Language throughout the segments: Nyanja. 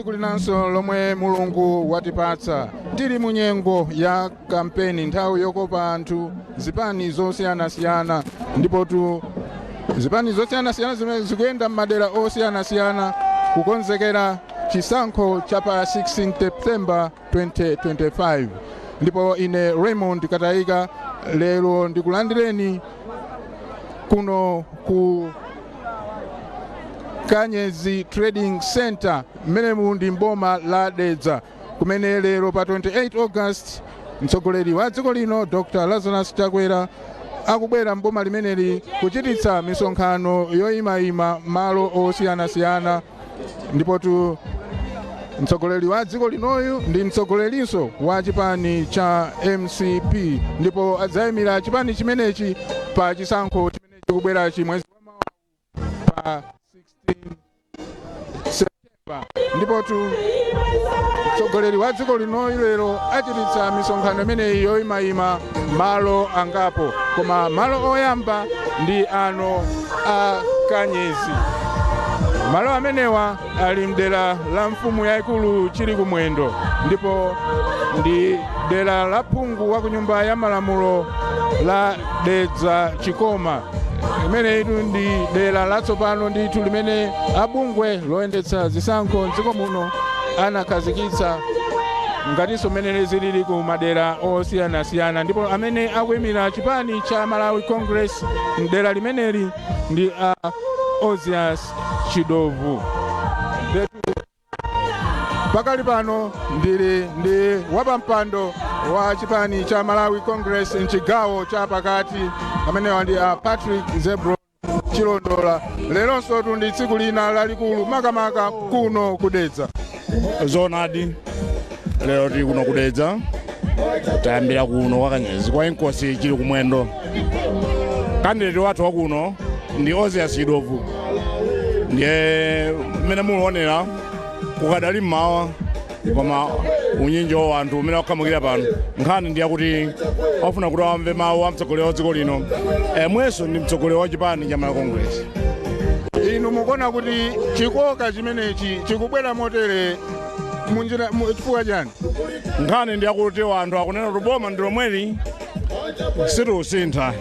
Tsiku linanso lomwe Mulungu watipatsa. Tili mu nyengo ya kampeni, nthawi yokopa anthu, zipani zosiyanasiyana, ndipotu zipani zosiyanasiyana zimene zikuyenda m'madera osiyanasiyana kukonzekera chisankho cha pa 16 September 2025. Ndipo ine Raymond Katayika lero ndikulandireni kuno ku Kanyezi Trading Center, mmenemu ndi mboma la Dedza, kumene lero pa 28 August mtsogoleri wa dziko lino Dr Lazarus Chakwera akubwera mboma limeneli kuchititsa misonkhano yoyimayima malo osiyanasiyana. Ndipotu mtsogoleri wa dziko linoyu ndi mtsogolerinso wa chipani cha MCP, ndipo adzayimira chipani chimenechi pa chisankho chimene chikubwerachi mwezi wa mawa pa 16 September. Ndipotu mtsogoleri wa dziko linoyu lero achititsa misonkhano imeneyi yoyimayima malo angapo, koma malo oyamba ndi ano a Kanyezi. Malo amenewa ali mdera la mfumu yayikulu Chili Kumwendo, ndipo ndi dera la phungu wa ku Nyumba ya Malamulo la Dedza Chikoma. Imeneyitu ndi dera latsopano ndithu limene abungwe loyendetsa zisankho mdziko muno anakhazikitsa, ngatinso mmene zilili ku madera osiyanasiyana. Ndipo amene akuyimira chipani cha Malawi Congress mdera limeneli ndi a Ozias Chidovu. Pakali pano ndili ndi wapampando wa chipani cha Malawi Congress mchigawo cha pakati, amenewa ndi a Patrick Zebro Chilondola. Leronso tu ndi tsiku lina lalikulu, makamaka kuno kudedza. Zoonadi, lero tili kuno kudedza, tayambira kuno kwa Kanyezi kwa Inkosi Chili Kumwendo. Candidate wathu wakuno ndi Ozias Chidovu. Ndiye mmene mukuonera, kukadali mmawa, koma unyinji wa anthu umene wakhamukira pano, nkhani ndi yakuti afuna kuti amve mawu a mtsogoleri wa dziko lino, emwenso ndi mtsogoleri wa chipani cha Malawi Congress. Inu mukuona kuti chikoka chimenechi chikubwera motere munjira chifukwa chani? Nkhani ndi yakuti anthu akunena kuti boma ndi lomweli, sitiusintha.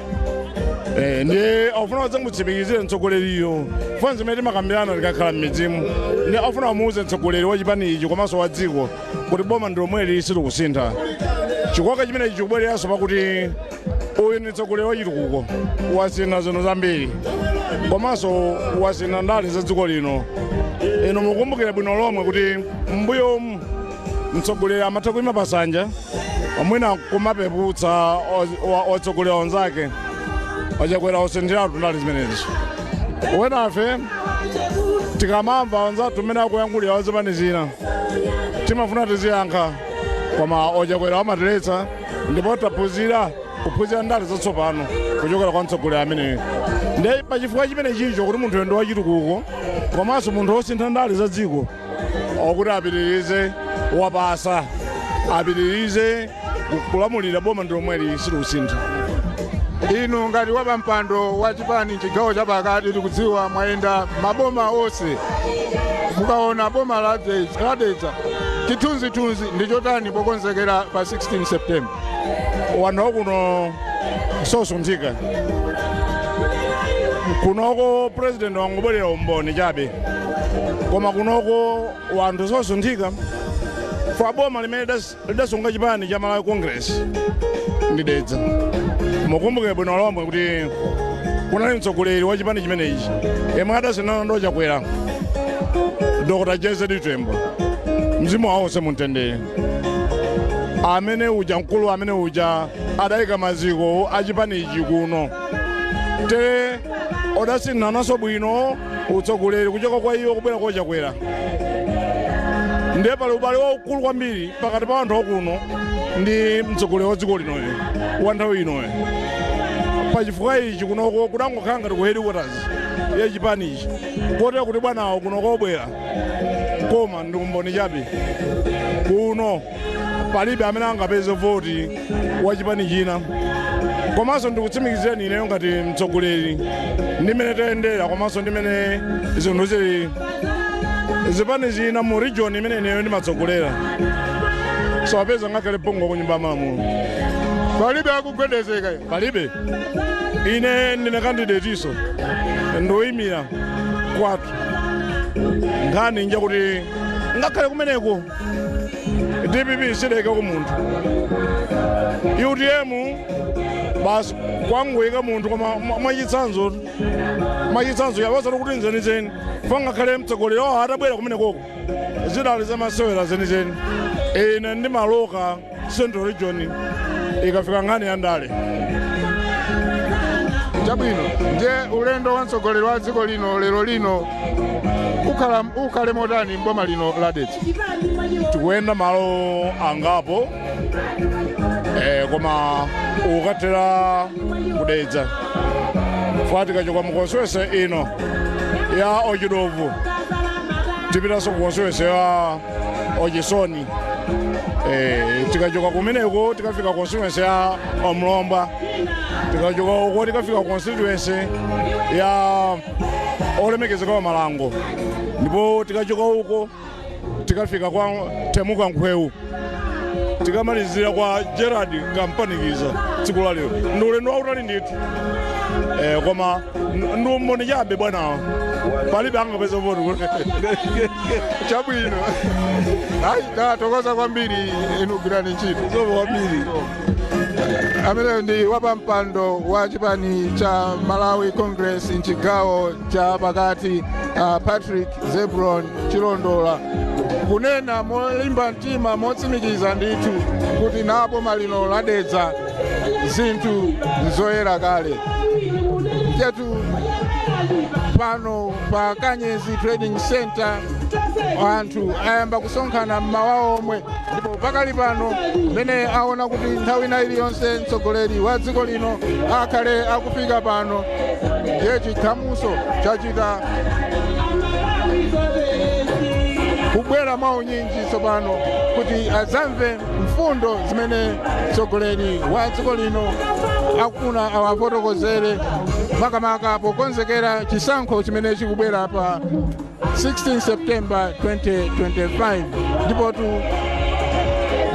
Ndiye afuna kudzamutsimikizire mtsogoleriyo funa zimene timakambirana tikakhala m'midzimu, ndi afuna amuuze mtsogoleri wa chipani ichi komanso wa dziko kuti boma ndi lomweli, sitikusintha. Chikoka chimenechi chikubwereranso pakuti uyu ndi mtsogoleri wa chitukuko, wasintha zinthu zambiri komanso wasintha ndale za dziko lino. Inu mukumbukire bwino lomwe kuti m'mbuyomu mtsogoleri amatha kuyima pasanja, mwina kumapeputsa otsogolera onzake. Achakwera osinthiratu ndale zimenezi. Wenafe tikamamva anzathu mmene akuyankhulira wazipani zina, timafuna tiziyankha, koma Ochakwera amatiletsa, ndipo taphunzira kuphunzira ndale zatsopano kuchokera kwa mtsogoleri ameneyo. Ndiye pachifukwa chimene chicho kuti munthu ndi wachitukuko komanso munthu wosintha ndale za dziko, okuti apitirize wapasa, apitirize kulamulira, boma ndi lomweli, sitikusintha. Inu ngati wapampando wa chipani chigawo chapakati, tikudziwa mwayenda maboma onse. Mukaona boma la Dedza, chithunzithunzi ndi chotani pokonzekera pa 16 September? Wanthu wakuno sosunthika. Kunoko president wangobwerera umboni chabe, koma kunoko wanthu sosunthika fa boma limene lidasunga chipani cha Malawi Congress ndi Dedza. Mukumbukire bwino lomwe kuti kunali mtsogoleri wa chipani chimenechi yemwe adasinana ndi Chakwera, Dr JZ Tembo, mzimu wawo uuse mumtendere. Amene uja, mkulu amene uja adayika maziko a chipanichi kuno. Tere odasinhananso bwino utsogoleri kuchoka kwa iwo kubwera kwa Chakwera. Ndiye pali ubale waukulu kwambiri pakati pa anthu akuno ndi mtsogoleri wa dziko linoyo wa nthawi inoyo. Pachifukwa ichi kunoko kudangokhala ngati ku headquarters ya chipanichi, kotero kuti bwanawo kuno kobwera, koma ndi umboni chabe. Kuno palibe amene angapeze voti wa chipani china. Komanso ndikutsimikizireni ineyo ngati mtsogoleri, ndi mmene tayendera komanso ndi mmene zinthu zili Zipani zina mu region imene ineyo ndimatsogolera sawapeza ngakhale phungu ku Nyumba ya Malamulo. Palibe akugwedezeka? Palibe. Ine ndine candidate iso ndoyimira kwathu. Nkhani njakuti ngakhale kumeneko DPP sideke ku munthu, UTM basi kwangoyika munthu, koma mwachitsanzo yawasati kuti nzenizeni fa ngakhale mtsogoleri wawo atabwera kumenekoko zidali zamasewera zenizeni. Ine ndimaloka Central Region ikafika nkhani ya ndale. Chabwino, ndiye ulendo wa mtsogoleri wa dziko lino lero lino ukhale motani mboma lino la Dedza? Tikuyenda malo angapo, koma ukathera kudedza fa tikachoka mu constituency ino ya Ochidovu tipitanso ku constituency ya Ochisoni. Tikachoka kumeneko tikafika constituency ya Omlomba, tikachoka uko tikafika constituency ya Olemekezeka wa Malango, ndipo tikachoka uko tikafika kwa Temuka Nkhwewu, tikamalizira kwa Gerard Kampanikiza tsiku la lero. Ndi ulendo wautali ndithu, koma ndi umboni chabe bwanawo, palibe angapeza voti. Chabwino, ayi, tathokoza kwambiri inu, gwirani ntchito. Zikomo kwambiri. Ameneyo ndi wapampando wa chipani cha Malawi Congress mchigawo cha pakati, Patrick Zebron Chilondola, kunena molimba mtima, motsimikiza ndithu kuti napo malino ladedza zinthu nzoyera kale. Chetu pano pa Kanyezi Trading Center anthu ayamba kusonkhana mmawa omwe, ndipo pakali pano mmene aona kuti nthawi ina iliyonse mtsogoleri wa dziko lino akhale akufika pano, ndiye chikhamuso chachita kubwera mwaunyinji tsopano kuti adzamve mfundo zimene mtsogoleri wa dziko lino akufuna awafotokozere, makamaka pokonzekera chisankho chimene chikubwera pa 16 September 2025. Ndipotu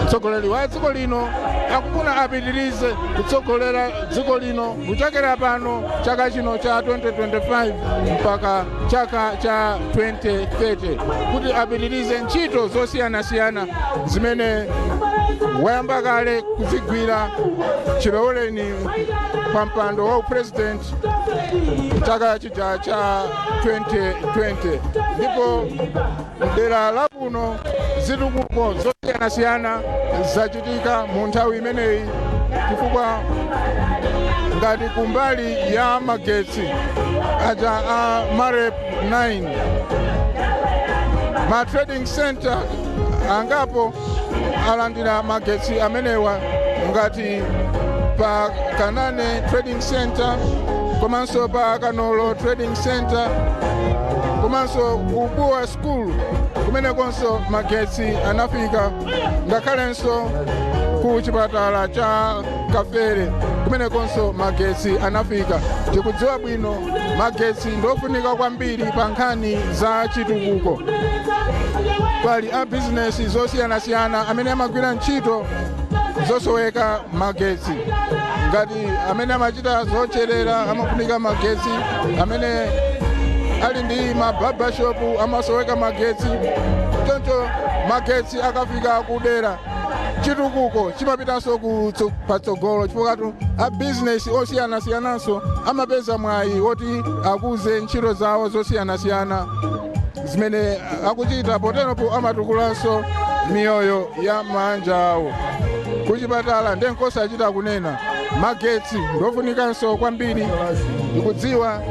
mtsogoleri wa dziko lino akufuna apitirize kutsogolera dziko lino kuchokera pano chaka chino cha 2025 mpaka chaka cha 2030, kuti apitirize ntchito zosiyanasiyana zimene wayamba kale kuzigwira chilowereni pa mpando wa upresident chaka chija cha 2020. Ndipo mdera lakuno zitukuko zosiyanasiyana zachitika mu nthawi imeneyi, chifukwa ngati kumbali ya magetsi aja a MAREP 9, ma trading center angapo alandira magetsi amenewa, ngati pa Kanane Trading Center, komanso pa Kanolo Trading Center, komanso ku Buwa School, kumenekonso magetsi anafika, ngakhalenso ku chipatala cha Kafere, kumenekonso magetsi anafika. Tikudziwa bwino magetsi ndofunika kwambiri pa nkhani za chitukuko. Pali a bizinesi zosiyanasiyana amene amagwira ntchito zosoweka magetsi, ngati amene amachita zocherera amafunika magetsi, amene ali ndi ma barbershop amasoweka magetsi. Choncho magetsi akafika kudera, chitukuko chimapitanso patsogolo, chifukwa a bizinesi osiyanasiyananso amapeza mwayi woti akuze ntchito zawo zosiyanasiyana zimene akuchita, poteropo amatukulanso miyoyo ya manja awo. Kuchipatala ndenkosachita kunena, magetsi ndofunikanso kwambiri. Ndikudziwa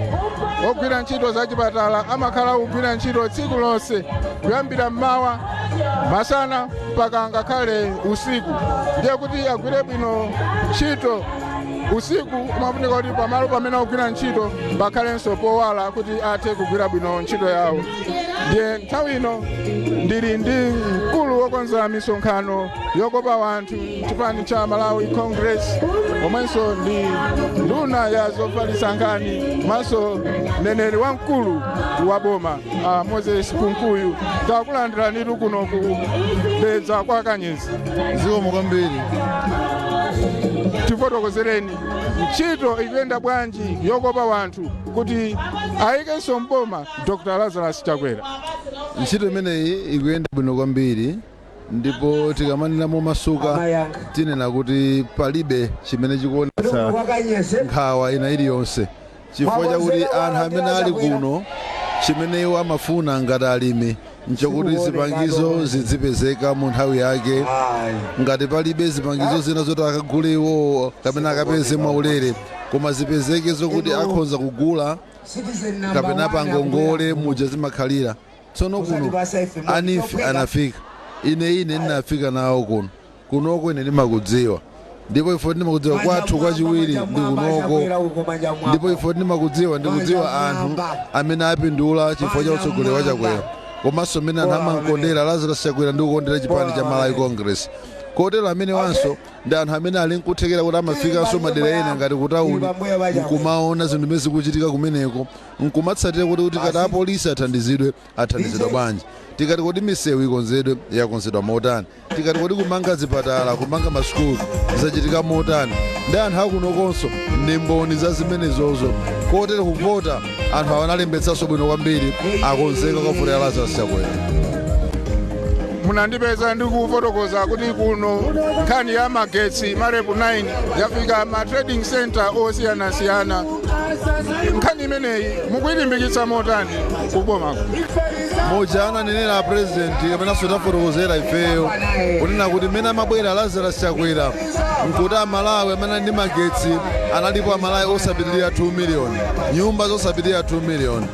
ogwira ntchito za chipatala amakhala kugwira ntchito tsiku lonse, kuyambira mmawa, masana, mpaka ngakhale usiku. Ndiye kuti agwire bwino ntchito usiku, umafunika kuti pamalo pamene akugwira ntchito pakhalenso powala kuti athe kugwira bwino ntchito yawo. Ndiye nthawi ino ndili ndi mkulu wokonza misonkhano yokopa wanthu chipani cha Malawi Congress, omwenso ndi nduna ya zofalitsa nkhani komanso mneneri wamkulu wa boma, Moses Kunkuyu. Takulandiranitu kuno ku Dedza kwa Kanyezi. Zikomo kwambiri. Tifotokozereni, ntchito ikuyenda bwanji yokopa wanthu kuti ayikenso mboma Dr Lazarus Chakwera? Ntchito imeneyi ikuyenda bwino kwambiri, ndipo tikamanena momasuka tinena kuti palibe chimene chikuonetsa nkhawa ina iliyonse, chifukwa chakuti anthu amene ali kuno, chimene iwo amafuna ngati alimi nchokuti zipangizo zidzipezeka mu nthawi yake. Ngati palibe zipangizo zina zoti akagule iwowo kapena akapeze mwaulere, koma zipezeke zokuti akhoza kugula kapena pangongole muja zimakhalira. Tsono kuno a NEEF anafika, ine ndinafika nawo kuno. Kunoko ine ndimakudziwa, ndipo ifo ndimakudziwa kwathu kwachiwiri ndi kunoko, ndipo ifo ndimakudziwa, ndikudziwa anthu amene apindula chifukwa cha utsogoleri wa Chakwera, komanso mmene anthu amankondera Lazarus Chakwera ndi kukondera chipani cha Malawi Congress. Kotero amene wanso ndi anthu amene ali nkuthekera kuti amafikanso madera ena ngati kutawuni, nkumaona zinthu zimene zikuchitika kumeneko, nkumatsatira kuti tikati apolisi athandizidwe, athandizidwa bwanji? Tikati kodi misewu ikonzedwe, yakonzedwa motani? Tikati kodi kumanga zipatala, kumanga masukulu, zachitika motani? Ndi anthu akunokonso ndi mboni za zimenezozo. Kotero kuvota, anthu awanalembetsanso bwino kwambiri, akonzeka kuvotera Lazarus Chakwera. Munandipeza ndikufotokoza kuti kuno nkhani ya magetsi MAREP 9 yafika ma trading center osiyanasiyana. Nkhani imeneyi mukuyilimbikitsa motani kubomako? Muja ananenera president, kapenanso tafotokozera ifeyo kunena kuti mmene amabwera Lazarus Chakwera, nkuti Amalawi amene ali ndi magetsi analipo Amalawi osapitirira 2 million, nyumba zosapitirira 2 million.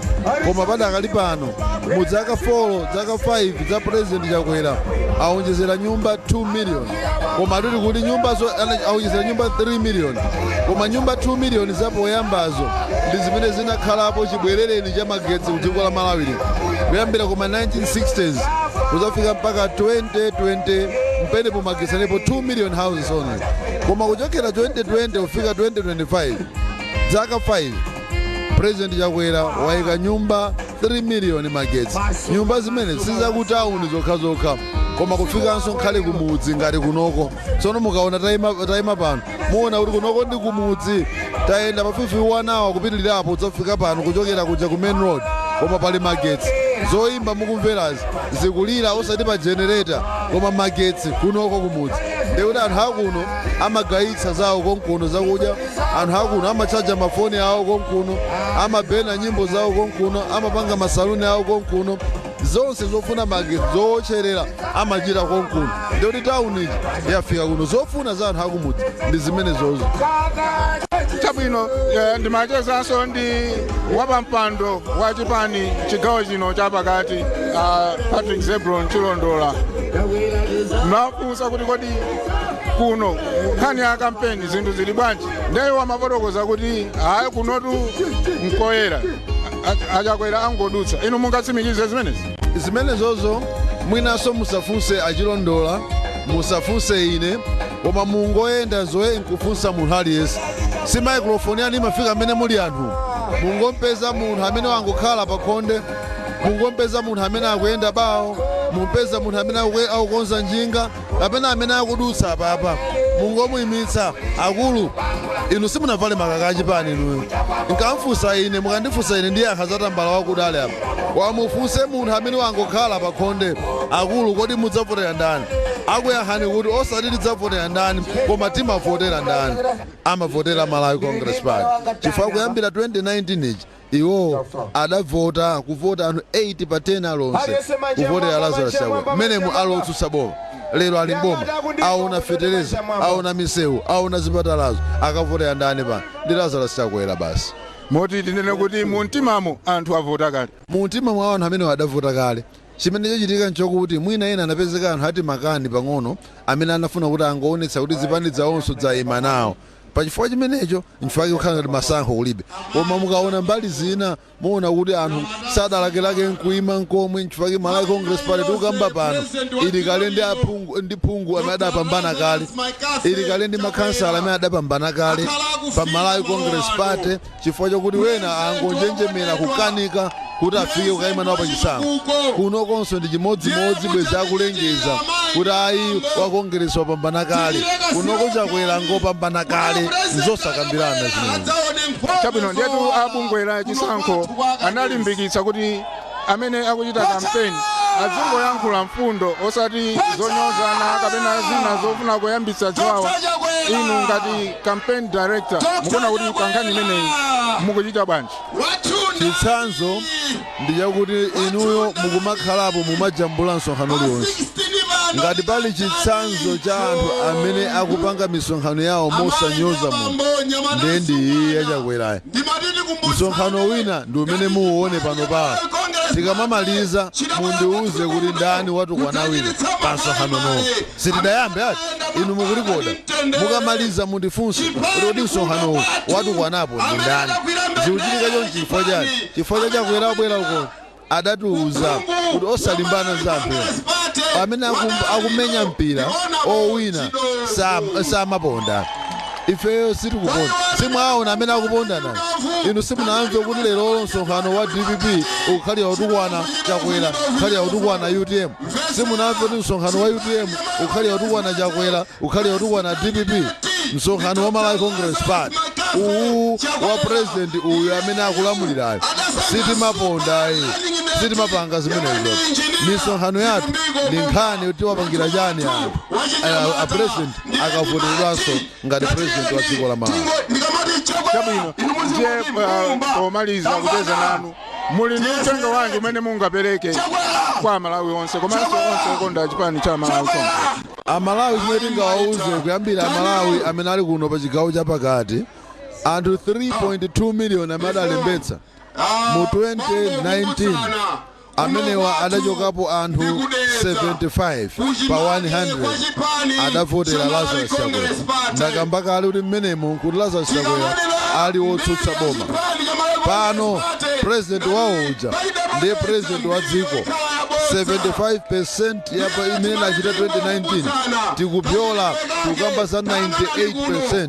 Koma padakali pano, mu zaka 4, zaka 5 za President Chakwera, awonjezera nyumba 2 million. Koma tili kuti nyumbazo awonjezera nyumba 3 million, koma nyumba 2 million zapoyambazo ndi zimene zinakhalapo chibwerereni cha magetsi ku dziko la Malawi lino kuyambira kuma 1960s kuzafika mpaka 2020, mpenepo magetsi alipo 2 million houses only. Koma kuchokera 2020 kufika 2025, zaka 5, President Chakwera wayika nyumba 3 million magetsi. Nyumba zimene sizakutawuni zokhazokha, koma kufikanso nkhale kumudzi ngati kunoko. Tsono mukaona tayima pano, muona kuti kunoko ndi kumudzi. Tayenda pafupifupi 1 hour kupitirirapo kudzafika pano kuchokera kuja ku main road, koma pali magetsi. Zoyimba mukumverazi zikulira osati pa generator, koma magetsi kunoko kumudzi. Ndikuti anthu akuno amagayitsa zawo konkuno zakudya, anthu akuno amachaja mafoni awo konkuno, amabena nyimbo zawo konkuno, amapanga masaluni awo konkuno, zonse zofuna magetsi zowotcherera amachita konkuno. Ndikuti tawuni iji yafika kuno. Zofuna za anthu akumudzi ndi zimene zozo. Chabwino, ndimachezanso ndi wapampando wa chipani chigawo chino chapakati, Patrick Zebron Chilondola. Mafunsa kuti kodi kuno nkhani ya kampeni zinthu zili bwanji? Ndiye wamafotokoza kuti hayi, kunotu nkoyera, aChakwera angodutsa. Inu mungatsimikize zimenezi? Zimenezozo mwinanso musafunse Achilondola, musafunse ine, koma mungoyenda zoye nkufunsa munthu aliyense. Si microphone yanu imafika amene muli anthu? Mungompeza munthu amene wangokhala pakhonde, mungompeza munthu amene akuyenda bawo, mumpeza munthu amene akukonza njinga kapena amene akudutsa apapa, mungomuyimitsa, "Akulu, inu simunavale makaka achipani inuyo?" Nkamfunsa ine, mukandifunsa ine ndiyankha zatambala wakudali apa. Wamufunse munthu amene wangokhala pakhonde, "Akulu, kodi mudzavotera ndani?" Akuyankhani kuti osati tidzavotera ndani, koma timavotera ndani. Amavotera Malawi Congress Party, chifukwa kuyambira 2019 ichi iwo adavota, kuvota anthu 8 pa 10 alonse kuvotera Lazarus Chakwera. Mmenemu alotsutsa boma lero ali mboma, aona fetereza, aona misewu, aona zipatalazo, akavotera ndani pano? Ndi Lazarus Chakwera basi. Moti tinene kuti mu mtimamo anthu avota kale? Mu mtima mwa anthu amene adavota kale. Chimene chachitika nchokuti mwina ena anapezeka anthu ati makani pang'ono amene anafuna kuti angoonetsa kuti zipani zawonso dzayima nawo. Pachifukwa chimenecho nchifukwa kukhala ngati masankho kulibe. Koma mukaona mbali zina, muona kuti anthu sadalakelake nkuima nkomwe. Nchifukwa Malawi Congress Party tikukamba pano ili kale ndi aphungu, ndi phungu amene adapambana kale, ili kale ndi makhansala amene adapambana kale pa Malawi Congress Party, chifukwa chokuti wena angonjenjemera kukanika kuti afike kukayima nawo pachisankho. Kunokonso ndi chimodzimodzi. Bwezi akulengeza kuti ayi, wa Congress wapambana kale. Kunoko Chakwera ngopambana kale, nzosakambirana zimenezi. Chabwino, ndiyetu abungwe la chisankho analimbikitsa kuti amene akuchita kampeni azingoyankhula mfundo, osati zonyozana kapena zina zofuna kuyambitsa ziwawa. Inu ngati campaign director, mukuona kuti pa nkhani imeneyi mukuchita bwanji? Chitsanzo ndi chakuti inuyo mukumakhalapo, mumajambula msonkhano uliwonse. Ngati pali chitsanzo cha anthu amene akupanga misonkhano yawo mosanyoza munthu, ndiye ndi iye Chakwerayo. Msonkhano wina ndi umene muwuone pano pa. Tikamamaliza mundiuze kuti ndani watukwana wina pa msonkhano nowo. Sitidayambe ati inu mukulikoda. Mukamaliza mundifunse kuti kodi msonkhanowu watukwanapo ndi ndani? Zikuchitika chonchi chifukwa chani? Chifukwa cha Chakwera abwera uko adatiuza kuti osalimbana za anthu ena. Amene akumenya mpira owina samaponda. Ifeyo sitikuponda. Simwaona amene akuponda nani? Inu simunamve kuti lerolo msonkhano wa DPP ukhalira utukwana Chakwera, ukhalira utukwana UTM? Simunamve kuti msonkhano wa UTM ukhalira utukwana Chakwera, ukhalira utukwana DPP? Msonkhano wa Malawi Congress Party uwu wa president uyu amene akulamulirayo, sitimaponda, sitimapanga zimenezo. Misonkhano yathu ndi nkhani kuti tiwapangira chani anthu a president akavoteredwanso ngati president wa dziko la Malawi. Chabwino, ndiye pomaliza kucheza nanu, muli ndi uthenga wanji umene mungapereke kwa Malawi onse komanso onse okonda chipani cha Malawi Congress? Amalawi, chimene tingawauze, kuyambira Amalawi amene ali kuno pa chigawo chapakati, anthu 3.2 million amene adalembetsa mu 2019, amenewa adachokapo anthu 75 pa 100 adavotera Lazarus Chakwera. Ndakamba kale kuti mmenemo nkuti Lazarus Chakwera ali wotsutsa boma. Pano president wawo uja ndiye president wa dziko. 75% ya imene inachita 2019, tikupyola, tikukamba za 98%.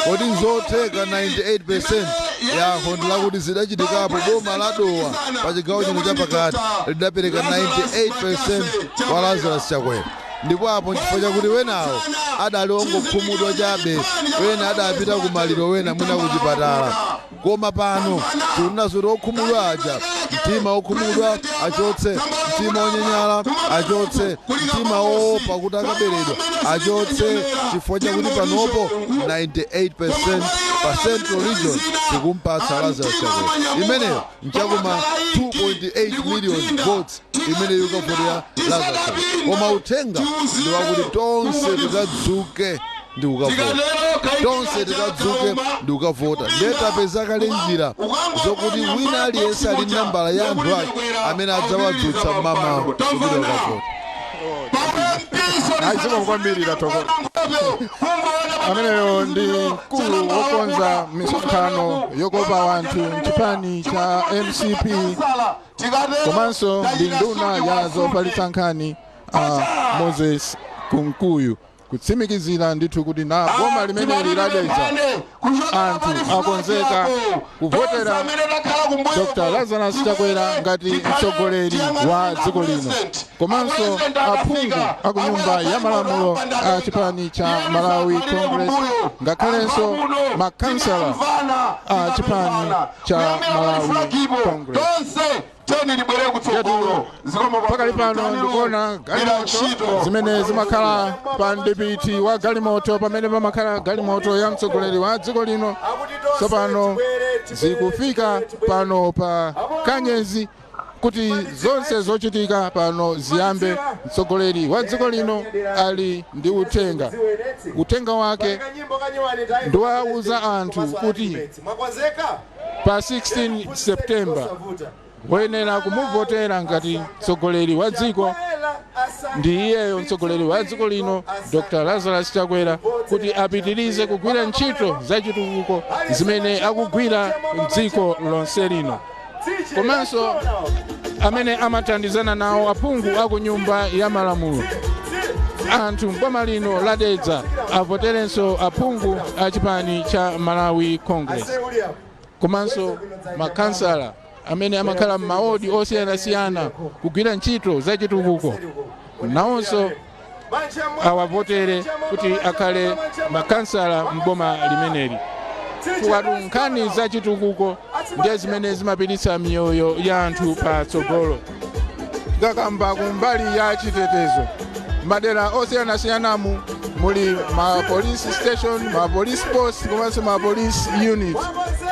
Kodi nzotheka 98%? Yankho ndilakuti zidachitikapo. Boma la Dowa pa chigawo chino chapakati lidapereka 98% kwa Lazarus Chakwera. Ndipo apo nchifukwa chakuti wenawo adali ongokhumudwa chabe, wena adapita kumaliro, wena mwina kuchipatala. Koma pano tikunena zoti okhumudwa aja, mtima okhumudwa achotse, mtima onyenyala achotse, mtima woopa kuti akaberedwa achotse, chifukwa chakuti panopo 98% pa Central Region tikumpatsa Lazarus Chakwera. Imeneyo nchakuma 2.8 million votes imene ikavotera Lazarus Chakwera. Koma uthenga ndi wakuti tonse tikadzuke ndi kukavota, tonse tikadzuke ndi kukavota. Ndiye tapeza kale njira zokuti wina aliyense ali ndi nambala ya anthu ake amene adzawadzutsa mmamawa kuti wakavota. Zikomo kwambiri, tathokoza. Ameneyo ndi mkulu wokonza misonkhano yokopa wanthu mchipani cha MCP, komanso ndi nduna ya zofalitsa nkhani, Moses Kunkuyu, kutsimikizira ndithu kuti na boma limeneli la Dedza anthu akonzeka kuvotera Dr Lazarus Chakwera ngati mtsogoleri wa dziko lino, komanso aphungu akunyumba ya malamulo a chipani cha Malawi Congress, ngakhalenso makansala a chipani cha Malawi Congress. Pakali pano ndikuona galimoto zimene zimakhala pa mdipiti wa galimoto, pamene pamakhala galimoto ya mtsogoleri wa dziko lino, tsopano zikufika pano pa Kanyezi kuti zonse zochitika pano ziyambe. Mtsogoleri wa dziko lino ali ndi uthenga. Uthenga wake ndiwauza anthu kuti pa 16 September woyenera kumuvotera ngati mtsogoleri wa dziko ndi iyeyo, mtsogoleri wa dziko lino, Dr Lazarus Chakwera. kuti apitirize kugwira ntchito zachitukuko zimene akugwira mdziko lonse lino. Komanso amene amathandizana nawo, aphungu aku Nyumba ya Malamulo, anthu mboma lino la Dedza avoterenso aphungu a chipani cha Malawi Congress, komanso makhansala amene amakhala m'mawodi osiyanasiyana kugwira ntchito zachitukuko, nawonso awavotere kuti akhale makhansala mboma limeneli. Chifukwa nkhani zachitukuko ndiye zimene zimapititsa miyoyo ya anthu patsogolo. Tikakamba kumbali ya chitetezo, madera osiyanasiyanamu muli ma police station, ma police post komanso ma police unit.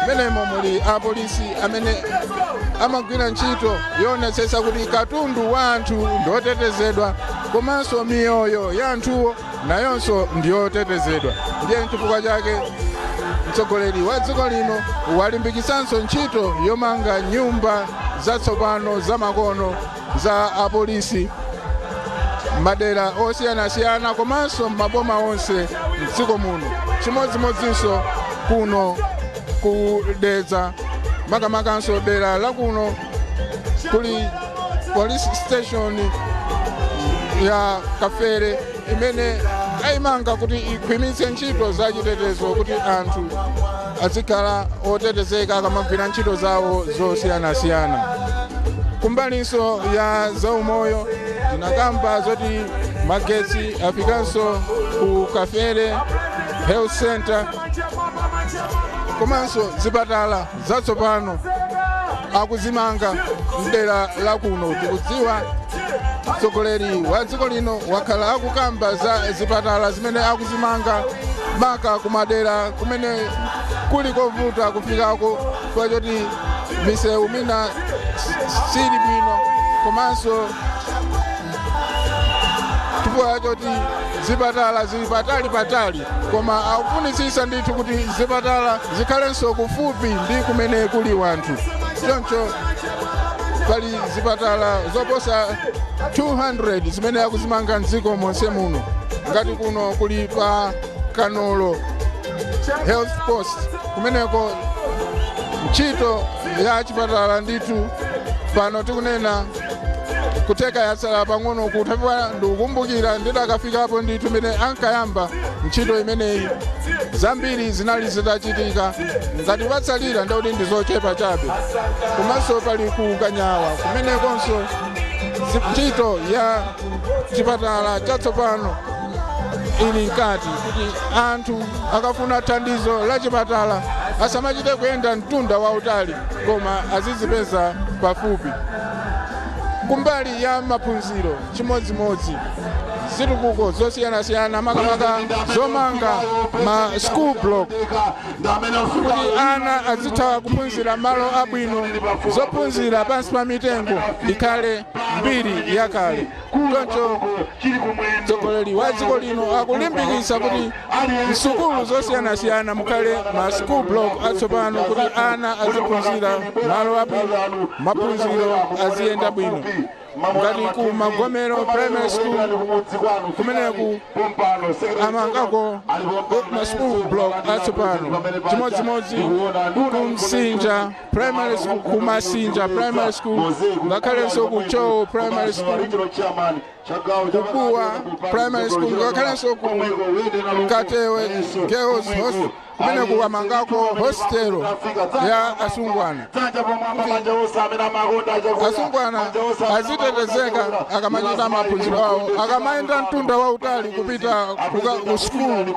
Menemo muli apolisi amene amagwira ntchito yoonetsetsa kuti katundu wa anthu ndiotetezedwa, komanso miyoyo ya anthuwo nayonso ndiyotetezedwa. Ndiye chifukwa chake mtsogoleri wa dziko lino walimbikitsanso ntchito yomanga nyumba zatsopano zamakono za apolisi madera osiyanasiyana komanso maboma onse mdziko muno. Chimodzimodzinso kuno ku Dedza, makamakanso dera la kuno kuli police station ya Kafere imene ayimanga kuti ikhwimitse ntchito zachitetezo, kuti anthu azikhala otetezeka akamagwira ntchito zawo zosiyanasiyana. Kumbalinso ya zaumoyo, tinakamba zoti magetsi afikanso ku Kafere Health Center, komanso zipatala zatsopano akuzimanga mdera la kuno. Tikudziwa mtsogoleri wa dziko lino wakhala akukamba za zipatala zimene akuzimanga maka kumadera kumene kuli kovuta kufikako chifukwa choti misewu mina sili bwino, komanso chifukwa choti zipatala zili patali patali. Koma akufunitsitsa ndithu kuti zipatala zikhalenso kufupi ndi kumene kuli wanthu. Choncho pali zipatala zoposa 200 zimene akuzimanga mdziko monse muno. Ngati kuno kuli pa Kanolo Health Post, kumeneko ntchito ya chipatala ndithu pano tikunena kuteka yatsala pang'ono kuthapiwa. Ndikukumbukira ndidakafikapo ndithu mene ankayamba ntchito imeneyi, zambiri zinali zitachitika, ngati patsalira ndikuti ndi zochepa chabe. Komanso pali ku Kanyawa, kumenekonso ntchito ya chipatala chatsopano ili mkati, kuti anthu akafuna thandizo la chipatala asamachite kuyenda mtunda wautali, koma azizipeza pafupi. Kumbali ya maphunziro, chimodzimodzi, zitukuko zosiyanasiyana, makamaka zomanga ma school block kuti ana azitha kuphunzira malo abwino, zophunzira pansi pa mitengo ikhale mbiri yakale. Choncho mtsogoleri wa dziko lino akulimbikitsa kuti msukulu zosiyanasiyana mukhale ma school block atsopano, kuti ana aziphunzira malo abwino, maphunziro aziyenda bwino. Ngati ku Magomero Primary School, kumeneku amangako ma school block atsopano. Chimodzimodzi ku Msinja Primary School, ku Masinja Primary School, ngakhalenso ku Chowo Primary School, kubuwa Primary School, ngakhalenso ku Katewe Girls Hostel, kumene kuwamangako hostel ya asungwana, asungwana azitetezeka akamachita maphunziro awo. Akamayenda mtunda wautali kupita ku sukulu,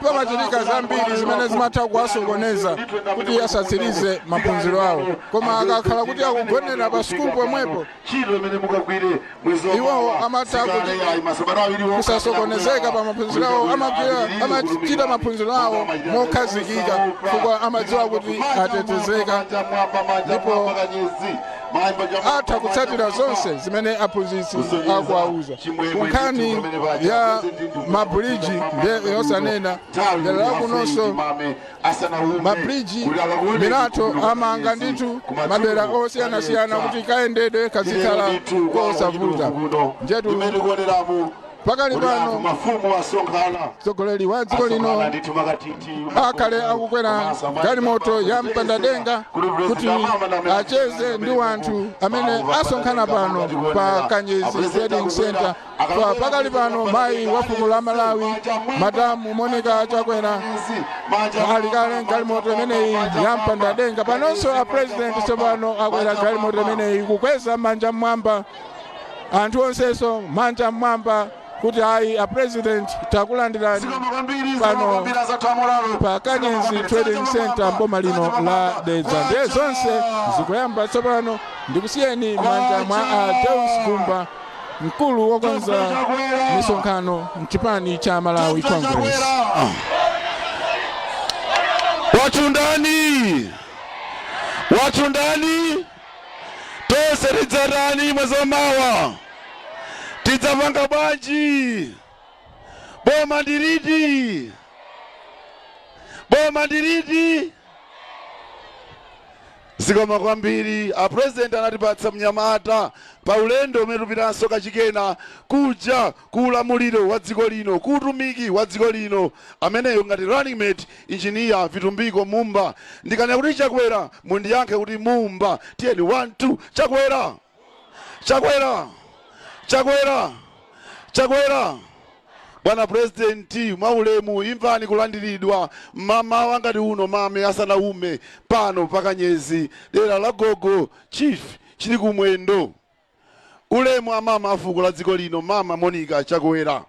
pamachitika zambiri zimene zimatha kuwasokoneza kuti asatsirize maphunziro awo. Koma akakhala kuti akugonera pa sukulu pomwepo, iwowo amatha kuti kusasokonezeka pa maphunziro awo, amachita maphunziro awo mokhazikika, chifukwa amadziwa kuti atetezeka ndipo atha kutsatira zonse zimene aphunzitsi akuwauza. Ku nkhani ya mabridge, ndiye yosanena. Dera lakunonso mabridge, milatho amanga ndithu madera osiyanasiyana kuti kayendedwe kazikhala kosavuta. Njetu. Pakali Kuti anthu pano mafumu asonkhana mtsogoleri wa dziko lino asonkhana ndithu makatiti akhale akukwera galimoto ya mpandadenga kuti acheze ndi wanthu amene asonkhana pano pa Kanyezi Trading Center. Pa pakali pano mayi wa fuko la Malawi, Madamu Monica Chakwera, ali kale galimoto imeneyi ya mpandadenga. Panonso a president tsopano akwera galimoto imeneyi, kukweza manja mmwamba, anthu onsenso manja mmwamba, kuti ayi, a president takulandirani pano pa Kanyezi Trading Center, mboma lino la Dedza. Ndiye zonse zikuyamba tsopano. Ndikusiyeni manja mwa a Deus Gumba, mkulu wokonza misonkhano mchipani cha Malawi Congress. Watundani, watundani, tonse tidzatani? Mwezi wamawa tidzapanga bwanji? Boma ndiliti? Boma ndiliti? Zikoma kwambiri. A president anatipatsa mnyamata pa ulendo umene tupitanso kachikena kuja ku ulamuliro wa dziko lino, ku utumiki wa dziko lino, ameneyo ngati running mate, Engineer Vitumbiko Mumba. Ndikanena kuti Chakwera, mundiyankhe kuti Mumba. Tiyeni, 1 2, Chakwera, Chakwera, Chakwera, Chakwera! Bwana Purezidenti, mwaulemu imvani kulandiridwa mmamawa ngati uno, mame asanaume, pano pakanyezi, dera la gogo Chief chili kumwendo. Ulemu amama afuko la dziko lino, Mama Monica Chakwera.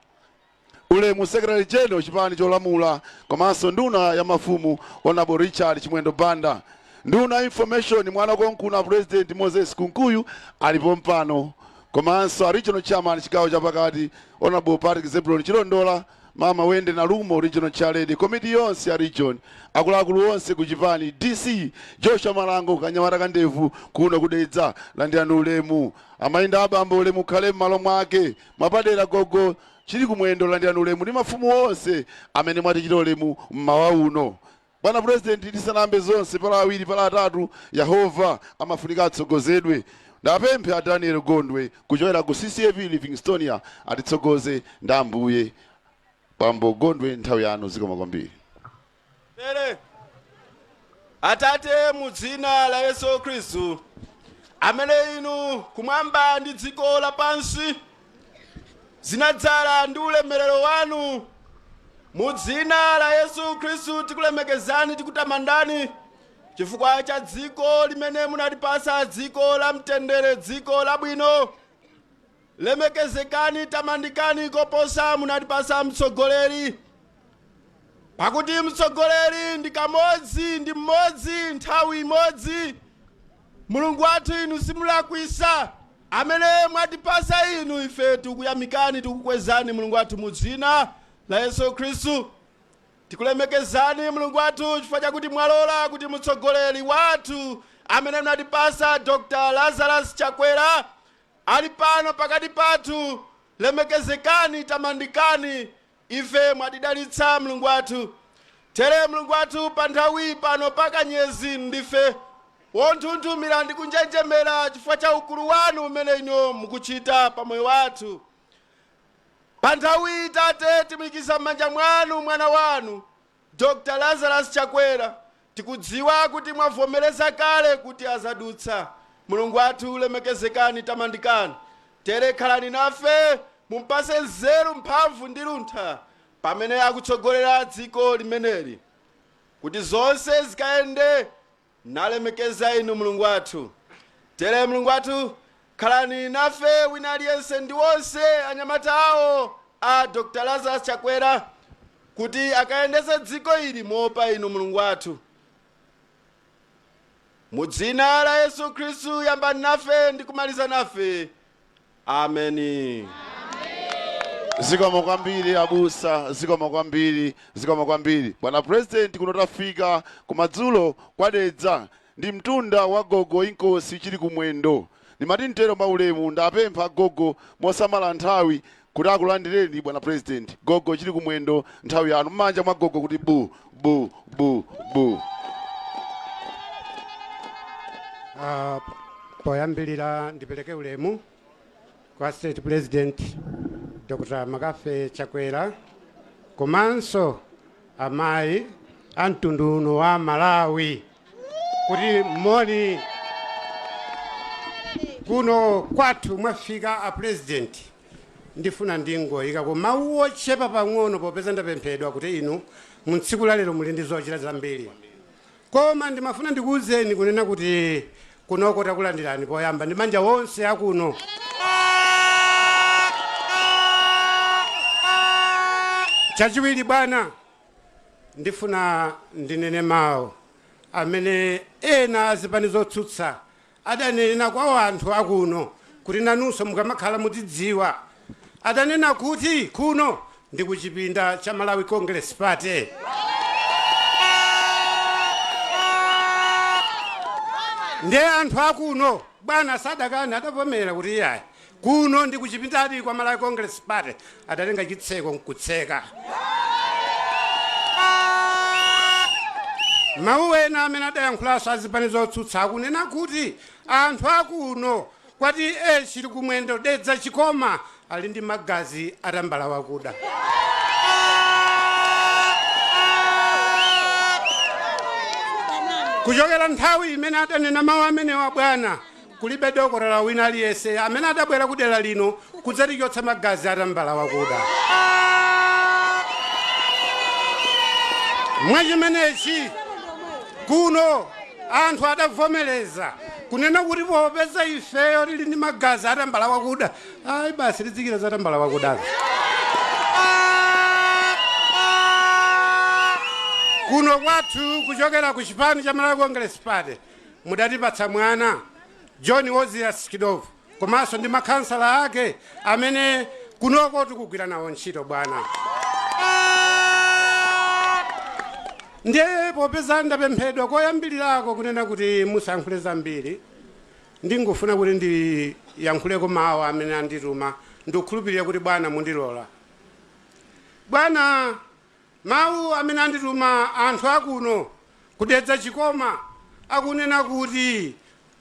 Ulemu Secretary General chipani cholamula komanso nduna ya mafumu, Honorable Richard Chimwendo Banda. Nduna Information, mwana konkuna President Moses Kunkuyu alipo mpano, komanso a regional chairman chigawo chapakati, Honorable Patrick Zebulon Chilondola, Mama Wende Nalumo, regional chairlady, komiti yonse ya region, akuluakulu onse ku chipani, DC Joshua Malango, kanyamata kandevu kuno kudedza, landirani ulemu. Amayinda, abambo, ulemu ukhale m'malo mwake. Mwapadera gogo chili kumwendo, landirani ulemu ndi mafumu onse amene mwatichita ulemu mmawa uno. Bwana Purezidenti, tisanambe zonse, pala awiri pala atatu, Yehova amafunika atsogozedwe. Ndapemphe a Daniel Gondwe kuchokera ku CCAP Livingstonia atitsogoze ndi Ambuye. Bambo Gondwe, nthawi yanu. Zikoma kwambiri. Tere. Atate, mu dzina la Yesu Khristu, amene inu kumwamba ndi dziko lapansi zinadzala ndi ulemerero wanu, mu dzina la Yesu Khristu tikulemekezani, tikutamandani chifukwa cha dziko limene munatipasa, dziko la mtendere, dziko labwino. Lemekezekani, tamandikani koposa. Munatipasa mtsogoleri, pakuti mtsogoleri ndi kamodzi, ndi mmodzi, nthawi imodzi. Mulungu wathu, inu simulakwisa. Amene mwatipasa inu, ife tikuyamikani, tikukwezani Mulungu wathu. Mu dzina la Yesu Khristu tikulemekezani Mulungu wathu chifukwa chakuti mwalola kuti mtsogoleri wathu amene munatipasa, Dr Lazarus Chakwera, ali pano pakati pathu. Lemekezekani, tamandikani. Ife mwatidalitsa Mulungu wathu. Tere Mulungu wathu, pa nthawi pano pakanyezi ndife wonthunthumira ndi kunjenjemera chifukwa cha ukulu wanu umene inu mukuchita pa moyo wathu. Pa nthawi, Tate, timuyikiza m'manja mwanu mwana wanu Dr Lazarus Chakwera. Tikudziwa kuti mwavomereza kale kuti azadutsa. Mulungu wathu, lemekezekani, tamandikani. Tere khalani nafe, mumpase nzeru, mphamvu ndi luntha pamene akutsogolera dziko limeneli, kuti zonse zikayende nalemekeza inu Mulungu wathu. Tere Mulungu wathu, khalani nafe, wina aliyense ndi wonse anyamata awo a Dr Lazarus Chakwera, kuti akayendese dziko ili moopa inu Mulungu wathu. Mu dzina la Yesu Khristu, yambani nafe ndi kumaliza nafe. Ameni. Zikomo kwambiri abusa, zikomo kwambiri, zikomo kwambiri. Bwana President, kuno tafika kumadzulo kwadedza ndi mtunda wa gogo Inkosi chili kumwendo. Ndimati mtero maulemu, ndapempha gogo mosamala nthawi kuti akulandireni. Bwana President, gogo chili kumwendo, nthawi yanu. M'manja mwa gogo kuti bu bu bu bu. Poyambirira ndipereke ulemu kwa State President. Dr. Makafe Chakwera komanso amayi a mtundu uno wa Malawi kuti moni kuno kwathu mwafika a president. Ndifuna ndingoyikako mawu ochepa pang'ono popeza ndapemphedwa kuti inu mutsiku la lero muli ndi zochita zambiri, koma ndimafuna ndikuwuzeni kunena kuti kunoko takulandirani poyamba ndi manja wonse akuno. Chachiwiri bwana, ndifuna ndinene mawu amene ena azipani zotsutsa adanena kwa anthu akuno kuti nanunso mukamakhala mudzidziwa. Adanena kuti kuno ndi kuchipinda cha Malawi Congress Party. Ndiye anthu akuno bwana sadakani, adavomera kuti iyayi, kuno ndi kuchipindadi kwa Malawi Congress Party. Adatenga chitseko nkutseka. Mawu ena amene adayankhulanso azipani zotsutsa akunena kuti anthu akuno kwati chili kumwendo Dedza Chikoma ali ndi magazi atambala wakuda. Kuchokera nthawi imene adanena mawu amenewa bwana, kulibe dokotala wina aliyense amene adabwera kudera lino kudzatichotsa magazi atambala wakuda. Mwachimenechi kuno anthu adavomereza kunena kuti popeza ifeyo tili ndi magazi atambala wakuda, ayi basi tidzikira za tambala wakudazo. Kuno kwathu kuchokera ku chipani cha Malawi Congress Party mudatipatsa mwana John Ozias Kidovu komanso ndi makhansala ake amene kunoko tikugwira nawo ntchito bwana. Ndiye popeza ndapemphedwa koyambirirako kunena kuti musayankhule zambiri, ndingofuna kuti ndiyankhuleko mawu amene andituma. Ndikukhulupirira kuti bwana mundilola. Bwana, mawu amene andituma anthu akuno kudedza Chikoma akunena kuti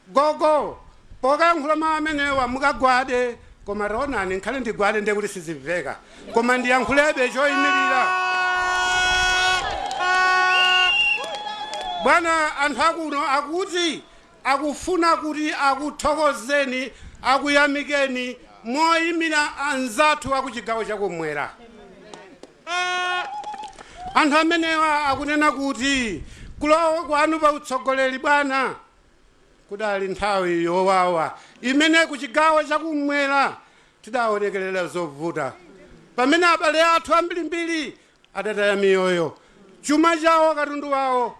gogo pokayankhula mawu amenewa mukagwade, koma taonani nkhale ndigwade ndiye kuti sizimveka, koma ndiyankhulebe choyimirira. Bwana, anthu akuno akuti akufuna kuti akuthokozeni, akuyamikeni moyimira anzathu akuchigawo chakumwera. Anthu amenewa akunena kuti kulowa kwanu pa utsogoleri bwana kudali nthawi yowawa imene kuchigawo chakumwera tidaonekerera zovuta, pamene abale athu ambirimbiri adataya miyoyo, chuma chawo, katundu wawo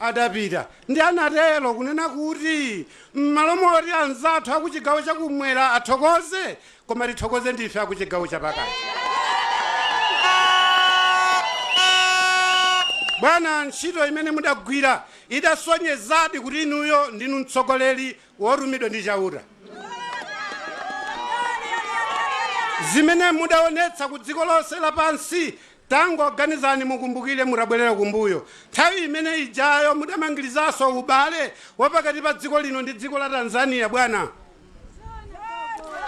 adapita. Ndi anatero kunena kuti m'malo moti anzathu akuchigawo chakumwera athokoze, koma tithokoze ndife akuchigawo chapakati. Bwana, ntchito imene mudagwira idasonyezadi kuti inuyo ndinu mtsogoleri wotumidwa ndi Chauta. Zimene mudaonetsa ku dziko lonse lapansi, tangoganizani, mukumbukire mutabwerera kumbuyo nthawi imene ijayo mudamangirizaso ubale wapakati pa dziko lino ndi dziko la Tanzania bwana,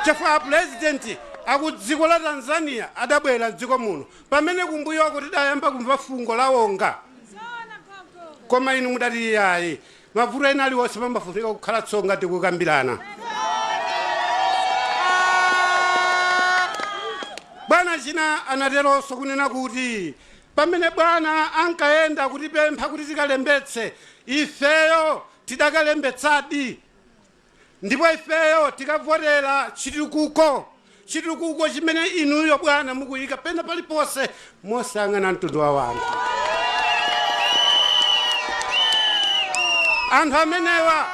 chifukwa purezidenti aku dziko la Tanzania adabwera mdziko muno pamene kumbuyoko tidayamba kumva fungo la wonga, koma inu mudati iyayi, mavuto ena aliwonse pamafunika kukhala tsonga tikukambirana. Bwana, china anateronso kunena kuti pamene bwana ankayenda kutipempha kuti tikalembetse, ifeyo tidakalembetsadi, ndipo ifeyo tikavotera chitukuko, chitukuko chimene inuyo bwana mukuyika pena paliponse mosayang'ana mtundu wa wanthu. Anthu amenewa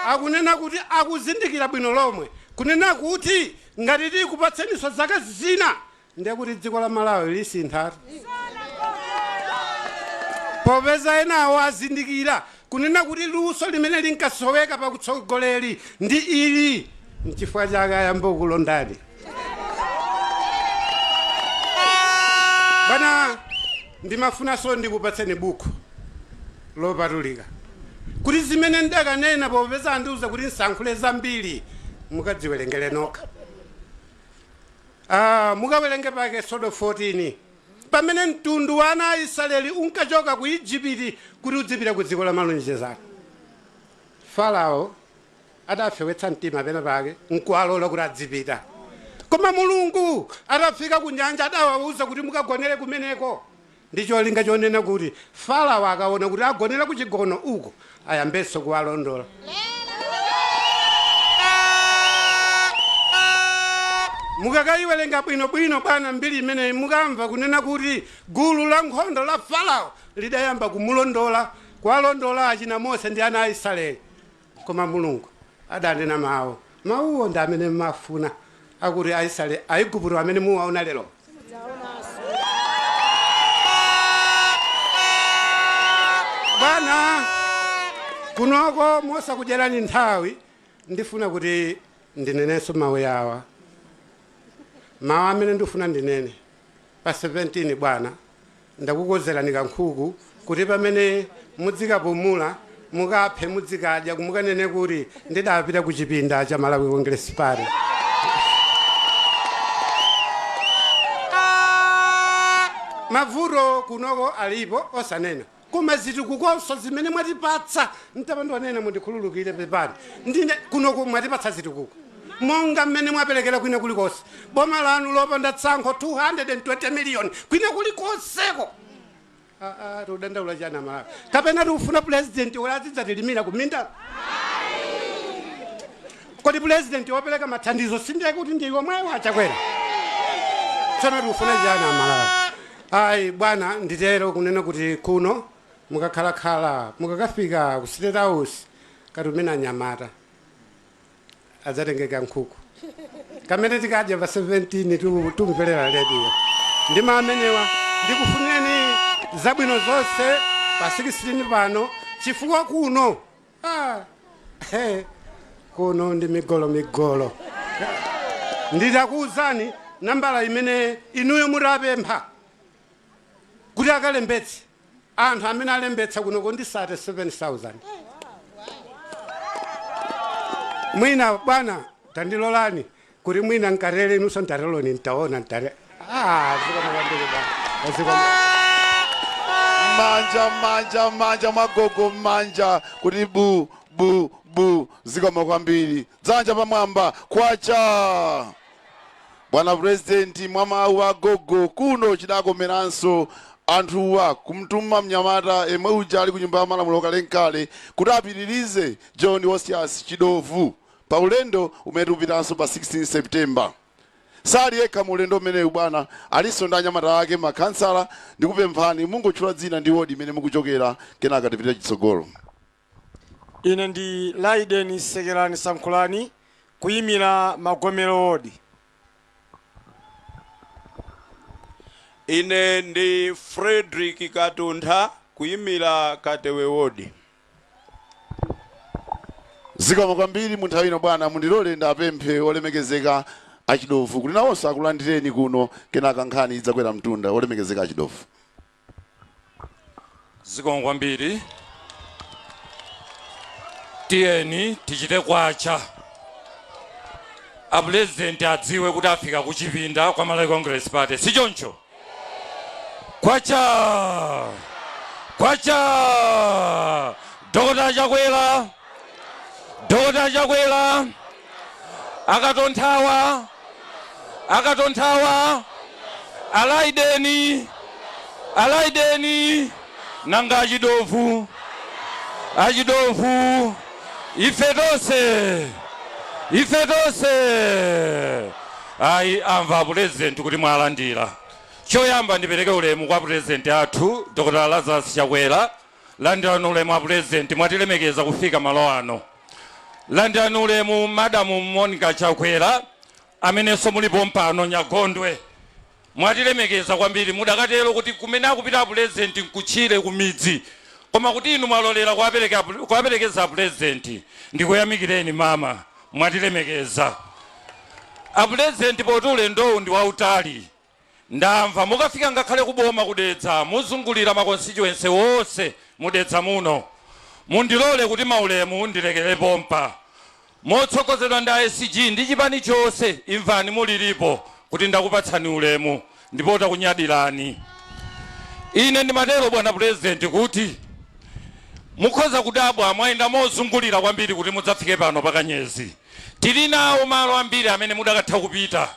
akunena kuti akuzindikira bwino lomwe kunena kuti ngati tikupatseniso zaka zina ndiye kuti dziko la Malawi lisintha, popeza enawo azindikira kunena kuti luso limene linkasoweka pakutsogoleri ndi ili, nchifukwa chake ayamba kulondani. Bwana, ndimafunanso ndikupatseni buku lopatulika kuti zimene ndakanena, popeza andiuza kuti nsankhule zambiri, mukadziwerengere nokha. Mukawerenge pa Eksodo 14, pamene mtundu wa ana a Israeli unkachoka ku Igupti kuti udzipita ku dziko la malonjezano, Farao adafewetsa mtima pena pake nkuwalola kuti adzipita. Koma Mulungu atafika ku nyanja adawawuza kuti mukagonere kumeneko, ndi cholinga chonena kuti Farao akaona kuti agonera kuchigono uko, ayambenso kuwalondola. Mukakayiwerenga bwinobwino, bwana, mbiri imeneyi, mukamva kunena kuti gulu la nkhondo la Farao lidayamba kumulondola, kuwalondola achina Mose ndi ana a Israeli. Koma Mulungu adanena mawu, mawuwo ndi amene mafuna, akuti Aisraeli, Aigupto amene muwaona lero. Bwana, kunoko mosakudyerani nthawi, ndifuna kuti ndinenenso mawu yawa, mawu amene ndifuna ndinene pa 17. Bwana, ndakukozerani kankhuku kuti pamene mudzikapumula mukaphe, mudzikadya, kumukanene kuti ndidapita ku chipinda cha Malawi Congress Party. Mavuto kunoko alipo, osanena, koma zitukukonso zimene mwatipatsa, ntapandwanena, mundikhululukire, pepani, ndine kunoko mwatipatsa zitukuko monga mmene mwaperekera kwina kulikonse. Boma lanu lopanda tsankho, 220 million kwina kulikonseko. Tikudandaula chani Amalawi? Kapena tikufuna president woti azidzatilimira kuminda? Kodi president wopereka mathandizo sindiye kuti ndi omwewo aChakwera? Tsono tikufuna chani Amalawi? Ayi bwana, nditero kunena kuti kuno mukakhalakhala, mukakafika ku State House, katumena anyamata adzatengeka nkhuku kamene tikadya pa 17. Tumverera radio ndi amenewa. Ndikufunireni zabwino zonse pa 16 pano, chifukwa kuno kuno ndi migolo migolo. Nditakuwuzani nambala imene inuyo mutapempha kuti akalembetse, anthu amene alembetsa kunoko ndi 37,000. Mwina bwana, tandilolani kuti mwina nkatere, inunso ntareloni, ntaona ntare. Zikomo kwambiri bwana, zikomo. Manja, manja, manja mwagogo, manja kuti bu bu bu. Zikomo kwambiri. Dzanja pamwamba, kwacha! Bwana Purezidenti, mwa mawu a gogo kuno chidakomeranso anthuwa kumtuma mnyamata emwe uja ali ku Nyumba ya Malamulo kalenkale kuti apitirize, John Osias Chidovu, pa ulendo umene tikupitanso pa 16 September. Sali yekha mu ulendo umenewu bwana, alinso ndi anyamata ake, makhansala. Ndikupemphani mungotchula dzina ndi wodi imene mukuchokera, kenaka tipite chitsogolo. Ine ndi Laiden Sekerani Sankhulani, kuyimira Magomero Wodi. Ine ndi Frederick Katuntha, kuyimira Katewe Wodi. Zikomo kwambiri. Mu nthawi ino bwana, mundilole ndapemphe olemekezeka aChidovu kuti nawonso akulandireni kuno, kenaka nkhani idzakwera mtunda. Olemekezeka aChidovu. Zikomo kwambiri. Tiyeni tichite kwacha, apurezidenti adziwe kuti afika kuchipinda kwa Malawi Congress Party, si choncho? Kwacha, kwacha! Dr Chakwera, Dr Chakwera! Akatonthawa, akatonthawa! Alaideni, alaideni! Nanga aChidovu, aChidovu! Ife tonse, ife tonse! Ayi, amva apurezidenti kuti mwalandira. Choyamba ndipereke ulemu kwa purezidenti athu, Dr Lazarus Chakwera. Landirani ulemu apurezidenti, mwatilemekeza kufika malo ano. Landirani ulemu Madamu Monica Chakwera, amenenso mulipo mpano Nyagondwe, mwatilemekeza kwambiri. Mudakatero kuti kumene akupita apurezidenti nkutchire kumidzi, koma kuti inu mwalolera kuwaperekeza apurezidenti, ndikuyamikireni mama, mwatilemekeza. Apurezidenti, poti ulendowu ndi wautali, ndamva mukafika ngakhale kuboma kuDedza, muzungulira ma constituency wonse muDedza muno. Mundilole kuti maulemu ndilekere pompa. Motsogozedwa ndi SG ndi chipani chonse, imvani mulilipo kuti Kuti ndakupatsani ulemu ndipo takunyadirani. Ine ndimatero, bwana Purezidenti, kuti mukhoza kudabwa, mwayenda mozungulira kwambiri kuti mudzafike pano pakanyezi. Tili nawo malo ambiri amene mudakatha kupita,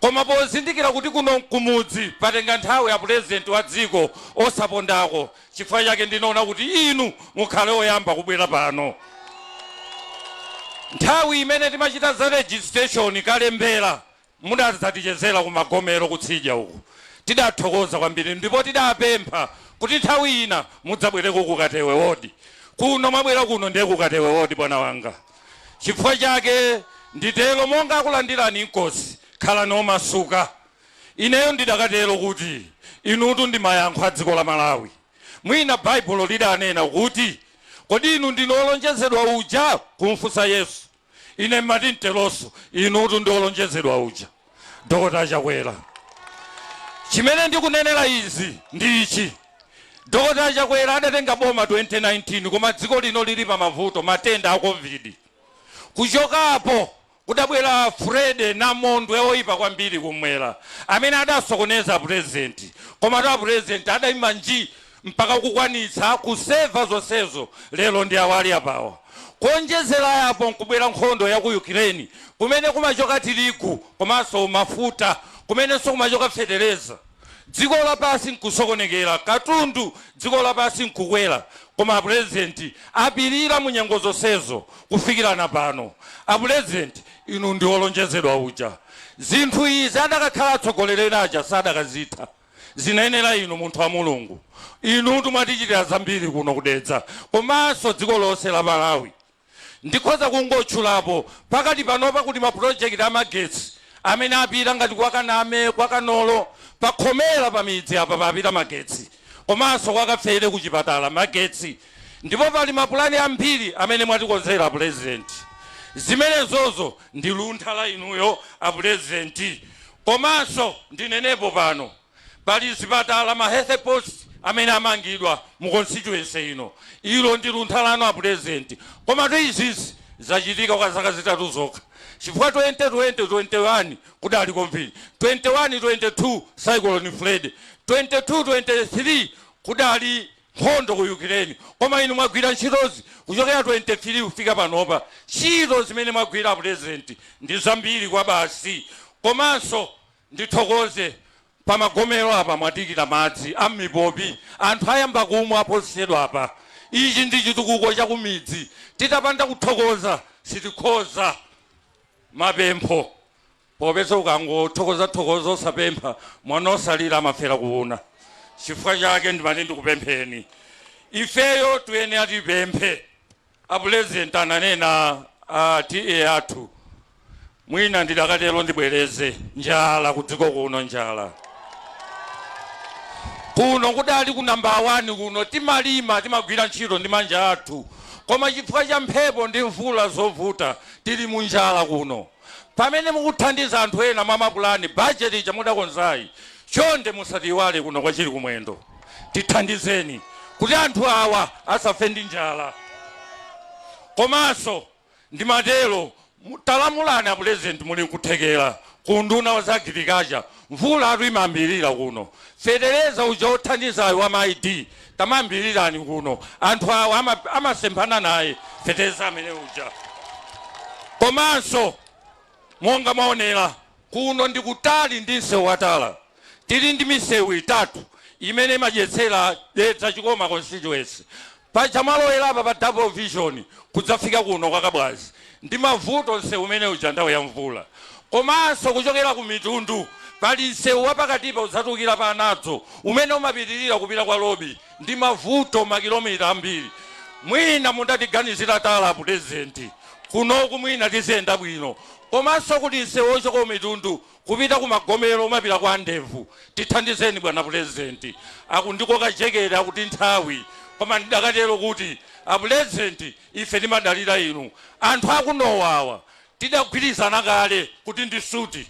koma pozindikira kuti kuno kumudzi patenga nthawi ya Purezidenti wa dziko osapondako, chifukwa chake ndinaona kuti inu mukhale oyamba kubwera pano. Nthawi imene timachita za registration, kalembera, mudadzatichezera kumagomero kutsidya uku. Tidathokoza kwambiri ndipo tidapempha kuti nthawi ina mudzabwereko kukatewe wodi kuno. Mwabwera kuno, ndiye kukatewe wodi, bwana wanga. Chifukwa chake nditero, monga akulandirani mkosi, khalani omasuka. Ineyo ndidakatero kuti inutu ndi mayankho a dziko la Malawi. Mwina Baibulo lidanena kuti, "Kodi inu ndinu olonjezedwa uja?" kumfunsa Yesu. Ine mmati mteronso, inutu ndi olonjezedwa uja, Dr Chakwera. Chimene ndikunenera izi ndi ichi: Dr Chakwera adatenga boma 2019, koma dziko lino lili pa mavuto, matenda a COVID. Kuchokapo kudabwera Freddy, namondwe oyipa kwambiri kumwera, amene adasokoneza Purezidenti. Koma ta Purezidenti adayima nji mpaka kukwanitsa kuseva zonsezo. Lero ndi awali apawa. Kuonjezera yapo nkubwera nkhondo ya ku Ukraine, kumene kumachoka tirigu komanso mafuta, kumenenso kumachoka fetereza. Dziko lapansi nkusokonekera, katundu dziko lapansi nkukwera, koma Apurezidenti apirira mu nyengo zonsezo kufikirana pano. Apurezidenti, inu ndi olonjezedwa uja. Zinthu izi adakakhala atsogoleri aja sadakazitha. Zinayenera inu, munthu wa Mulungu. Inutu mwatichitira zambiri kuno kudedza komanso dziko lonse la Malawi. Ndikhoza kungotchulapo pakati panopa kuti mapulojekiti amagetsi amene apita ngati kwakaname, kwakanolo, pakhomera, pamidzi apa papita magetsi, komanso kwakafere kuchipatala magetsi. Ndipo pali mapulani ambiri amene mwatikonzera, Purezidenti. Zimenezozo ndi luntha la inuyo, Apurezidenti. Komanso ndinenepo pano, pali zipatala, ma health post amene amangidwa mu constituency ino. Ilo ndi luntha lanu, Apurezidenti. Komatu izizi zachitika kwa zaka 3 zokha, chifukwa 2020 21 kudali COVID, 21 22 Cyclone Freddy, 22 23 kudali nkhondo ku Ukraine. Koma inu mwagwira ntchitozi kuchokera 23 kufika panopa. Ntchito zimene mwagwira, Apurezidenti, ndi zambiri kwa basi. Komanso ndithokoze, pamagomero apa mwatikira madzi ammipopi, anthu ayamba kumwa aposedwa apa. Ichi ndi chitukuko chakumidzi. Titapanda kuthokoza sitikhoza. Mapempho, popeza ukangothokoza thokoza osapempha, mwana osalira amafera kuuna. Chifukwa chake ndimati ndikupempheni, ifeyo tiyenera tipemphe. Apurezidenti ananena TA athu, mwina ndidakatero ndibwereze, njala kudziko kuno. Njala kuno kudali ku namba 1. Kuno timalima, timagwira ntchito ndi manja athu, koma chifukwa cha mphepo ndi mvula zovuta, tili mu njala kuno. Pamene mukuthandiza anthu ena mwa mapulani, bajeti ija mudakonzayi, chonde musatiyiwale kuno kwachili kumwendo. Tithandizeni kuti anthu awa asafe ndi njala. Komanso ndimatero, talamulani, Apurezidenti, muli nkuthekera ku nduna wa agriculture. Mvula atu imambirira kuno. Fetereza uja othandizayo wa maid, tamambirirani kuno. Anthu awa amasemphana naye fetereza amene uja. Komanso monga mwaonera, kuno ndi kutali ndi msewu watala. Tili ndi misewu itatu imene imadyetsera Dedza Chikoma constituency. Paja mwalowera pa Double Vision kudzafika kuno kwa Kabwazi, ndi mavuto msewu umene uja nthawi ya mvula. Komanso kuchokera ku Mitundu pali msewu wapakatipa udzatukira pa Anadzo, umene umapitirira kupita kwa Lobi, ndi mavuto makilomita ambiri. Mwina mundatiganizira tala, Purezidenti, kunoku mwina tiziyenda bwino. Komanso kuti msewu wochoka ku Mitundu kupita ku Magomero umapita kwa Ndevu. Tithandizeni, bwana Purezidenti. Akundikoka jekere, akuti nthawi. Koma ndidakatero kuti, Apurezidenti, ife timadalira inu. Anthu akunowawa tidagwirizana kale kuti ndi suti: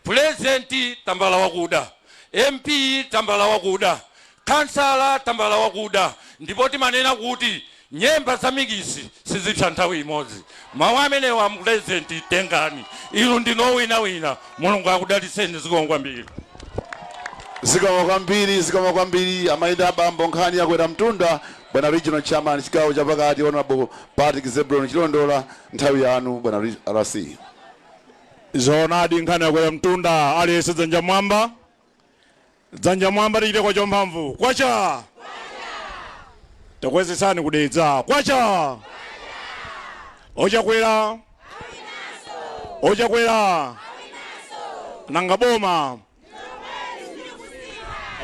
Purezidenti tambala wakuda, MP tambala wakuda, kansala tambala wakuda. Ndipo timanena kuti Nyemba za mikisi sizipsa nthawi imodzi. Mawu amenewa, Purezidenti, tengani. Inu ndinu owinawina. Mulungu akudalitseni. Zikomo kwambiri. Zikomo kwambiri, zikomo kwambiri, amayi ndi abambo. Nkhani yakwera mtunda. Bwana Regional Chairman, chigawo chapakati, Honorable Patrick Zebron Chilondola, nthawi yanu, bwana RC. Zoonadi, nkhani yakwera mtunda. Aliyense dzanja mwamba, dzanja mwamba, tichite kwa chomphamvu. Kwacha! Takwezesani kudedza. Kwacha! Ochakwera, ochakwera! Nanga boma,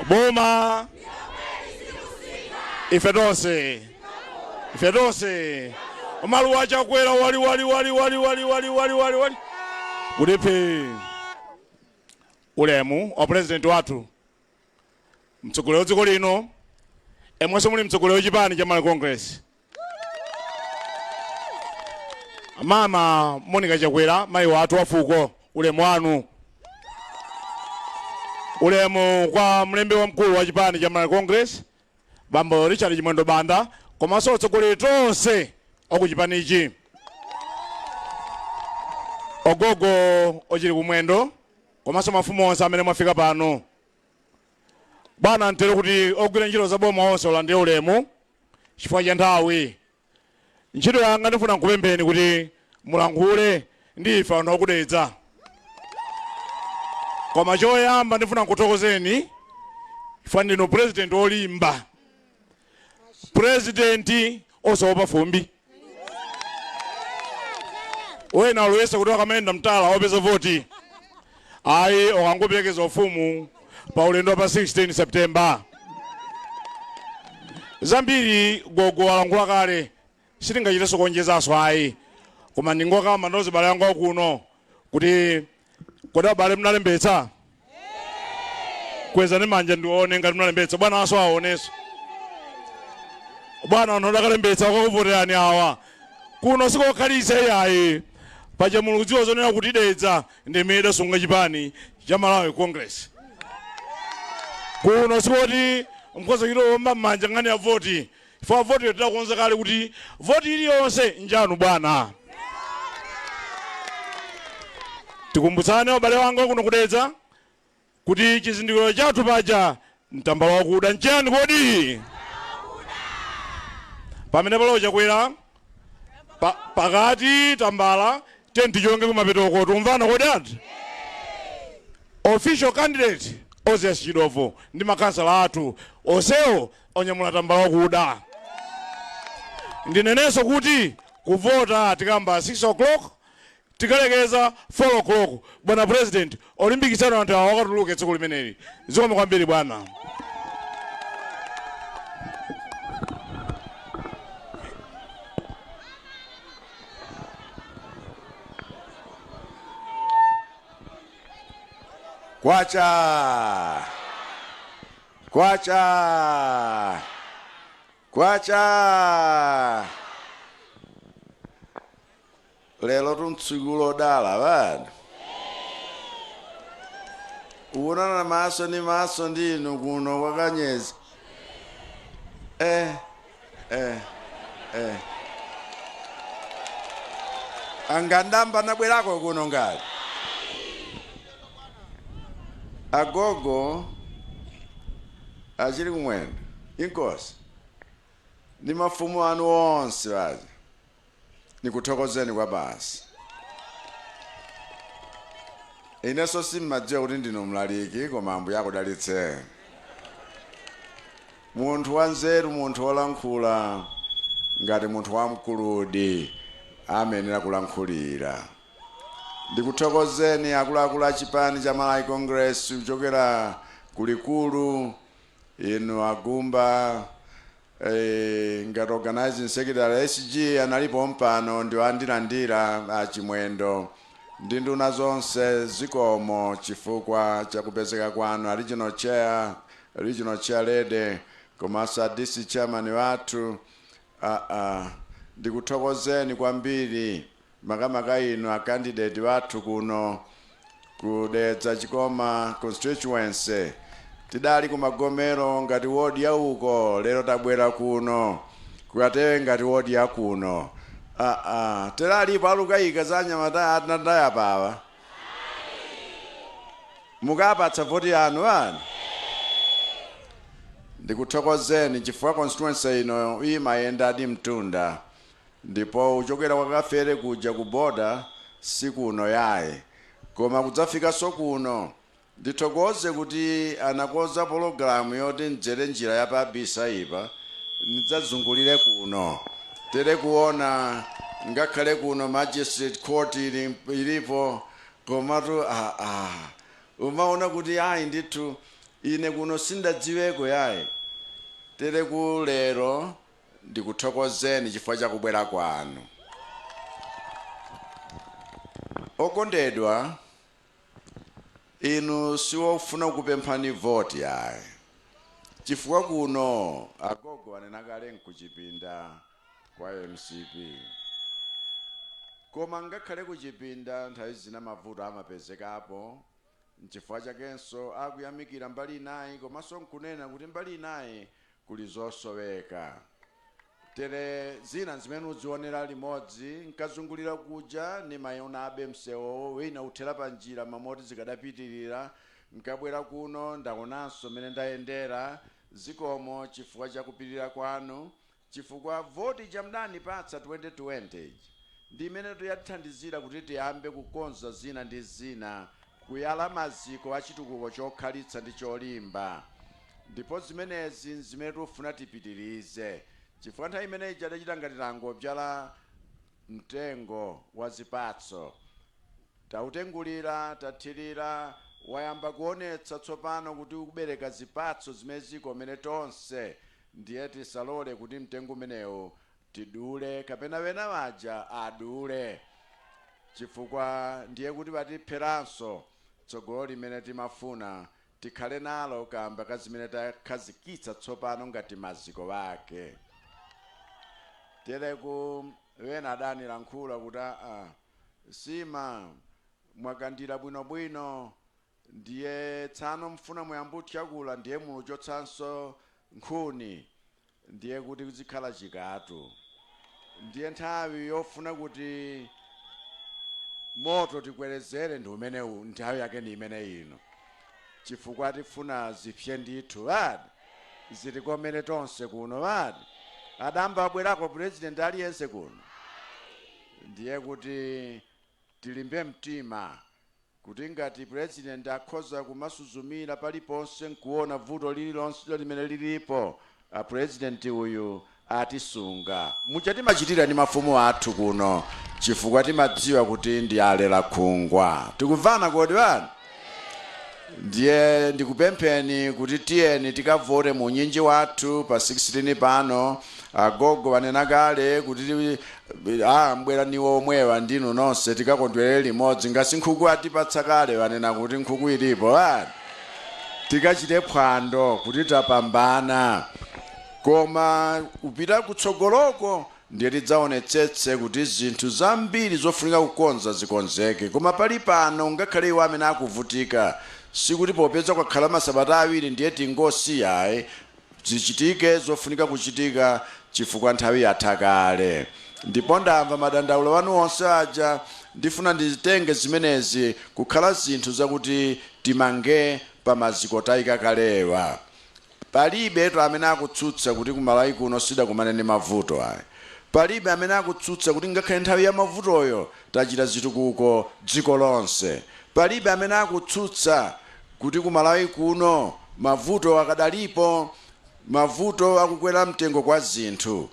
boma? Ife tonse, ife tonse, maluwa achakwera wali wali wali wali wali wali wali wali wali kutiphi. Ulemu wa President wathu, mtsogoleri wa dziko lino, emwenso muli mtsogoleri wa chipani cha Malawi Congress, Mama Monica Chakwera, mayi wathu wa fuko, ulemu wanu. Ulemu kwa mlembi wamkulu wa chipani cha Malawi Congress, Bambo Richard Chimwendo Banda, komanso atsogoleri tonse akuchipanichi, ogogo ochili kumwendo, komanso mafumu onse amene mwafika pano. Bwana, ntere kuti ogwira ntchito za boma onse olandire ulemu. Chifukwa cha nthawi, ntchito yanga, ndifuna nkupempheni kuti mulankhule ndi ife anthu akudedza. Koma choyamba ndifuna nkuthokozeni chifukwa ndinu President olimba, President osaopa fumbi. Wena aluyesa kuti akamayenda mtala wapeza voti. Ayi, ukangoperekeza ufumu pa ulendo pa 16 September. Zambiri gogo alankhula kale, sitingachitenso kuonjezanso ayi. Koma ndingokamba ndozi bale yangu kuno kuti kodi abale mnalembetsa? Kwezani manja ndione ngati mnalembetsa. Bwana aso aoneso. Bwana, anthu adakalembetsa, akakuvoterani awa. Kuno sikokhalitsa iyayi. Paja Mulungu dziwa zonena kuti Dedza ndi imene idasunga chipani cha Malawi Congress. Kuno sikoti mkhoza kuchita m'manja nkhani ya voti, chifukwa voti tidakonza kale kuti voti iliyonse njanu. Bwana, tikumbutsane, abale wanga kuno kudedza, kuti chizindikiro chathu paja mtambala wakuda. Nchiyani kodi pamene palo Chakwera pakati tambala tentichonge kumapetoko? Tumvana kodi ati official candidate Ozias Chidovo ndi makansala athu onsewo onyamula tambala wakuda. Ndinenenso kuti kuvota tikamba 6 o'clock, tikalekeza 4 o'clock. Bwana President, olimbikitsani anthu awa wakatuluke tsiku limeneli. Zikomo kwambiri, bwana. Kwacha! Kwacha! Kwacha! Lero tuntsiku lodala bana kuonana maso ni maso ndinu kuno kwakanyezi. Eh, eh, eh. Angandamba nabwerako kuno ngati agogo achili kumwendo, inkosi ndi mafumu anu onse aja, nikuthokozeni kwa basi. Inenso simmadziwa kuti ndinu mlaliki, koma Ambuye akudalitseni. Munthu wanzeru, munthu wolankhula ngati munthu wamkuludi amayenera kulankhulira. Ndikuthokozeni akuluakulu a chipani cha Malawi Congress kuchokera kulikulu, inu agumba, ngati organizing secretary SG analipo mpano, ndiwo andilandira achimwendo ndi nduna zonse. Zikomo chifukwa chakupezeka kwanu. A regional chair, regional chair lady, komanso a district chairman wathu, ndikuthokozeni kwambiri, makamaka inu a candidate wathu kuno kudedza Chikoma constituency. Tidali kumagomero ngati ward ya uko, lero tabwera kuno. Kukatere ngati wodi yakuno, aa, tera alipo alukayika za anyamata atinatayapawa, mukapatsa voti yanu ani? Ndikuthokozeni chifukwa constituency ino imayenda mtunda, ndipo uchokera kwakafere kuja ku border sikuno yayi, koma kudzafikanso kuno. Ndithokoze kuti anakonza pologalamu yoti mdzere njira yapabisa ipa, ndidzazungulire kuno, tere kuona ngakhale kuno magistrate court ilipo, komatu aa, umaona kuti ayi ndithu, ine kuno sindadziweko yayi. Tere ku lero ndikuthokozeni chifukwa chakubwera kwanu. Okondedwa, inu siwofuna kupemphani voti yayi, chifukwa kuno agogo anena kale nkuchipinda kwa MCP, koma ngakhale kuchipinda nthawi zina mavuto amapezekapo. Nchifukwa chakenso akuyamikira mbali inayi, komanso nkunena kuti mbali inayi kuli zosoweka. Tere zina zimene uzionera limodzi nkazungulira kuja, nimaonabe msewowo wina uthera pa njira mamoti zikadapitirira. Nkabwera kuno ndaonanso mmene ndayendera. Zikomo chifukwa chakupirira kwanu, chifukwa voti chamdanipatsa 2020 ndi imene tuyatithandizira kuti tiyambe kukonza zina ndi zina, kuyala maziko achitukuko chokhalitsa ndi cholimba. Ndipo zimenezi zimene tikufuna tipitirize, chifukwa nthawi imeneyi chadachita ngati tangobyala mtengo wa zipatso, tautengulira, tathirira, wayamba kuonetsa tsopano kuti ukubereka zipatso zimene zikomere tonse. Ndiye tisalole kuti mtengo umenewu tidule kapena wena waja adule, chifukwa ndiye kuti patipheranso tsogolo limene timafuna tikhale nalo kamba ka zimene takhazikitsa tsopano ngati maziko ake. Tereku wena adanilankhula kuti aa, sima mwakandira bwinobwino, ndiye tsano mfuna muyambuthyakula, ndiye muchotsanso nkhuni, ndiye kuti kuzikhala chikatu. Ndiye nthawi yofuna kuti moto tikwerezere ndi umenewu, nthawi yake ndi imene ino, chifukwa tifuna zipse ndithu vadi, zitikomere tonse kuno vadi. Adamba abwerako president aliyense kuno? Ndiye kuti tilimbe mtima kuti ngati president akhoza kumasuzumira paliponse nkuona vuto lililonse limene lilipo, a president uyu atisunga muja timachitira ndi mafumu athu kuno, chifukwa timadziwa kuti ndi alera khungwa. Tikumvana kodi vanu? Ndiye ndikupempheni kuti tiyeni tikavote mu unyinji wathu pa 16 pano. Agogo wanena kale kuti mbwera niwo omwewa ndinu nonse, tikakondwerere limodzi. Ngasi nkhuku atipatsa kale, wanena kuti nkhuku ilipo, tikachite phwando kuti tapambana. Koma kupita kutsogoloko ndiye tidzaonetsetse kuti zinthu zambiri zofunika kukonza zikonzeke. Koma pali pano, ngakhale iwo amene akuvutika, sikuti popeza kwakhala masabata 2 ndiye tingosiya. Zichitike zofunika kuchitika, chifukwa nthawi yatha kale. Ndipo ndamva madandaulo wanu onse aja. Ndifuna nditenge zimenezi kukhala zinthu zakuti timange pa maziko tayika kalewa. Palibe to amene akutsutsa kuti kumalawi kuno sidakumane ndi mavuto ayi. Palibe amene akutsutsa kuti ngakhale nthawi ya mavutoyo tachita zitukuko dziko lonse. Palibe amene akutsutsa kuti kumalawi kuno mavuto akadalipo, mavuto akukwera mtengo kwa zinthu.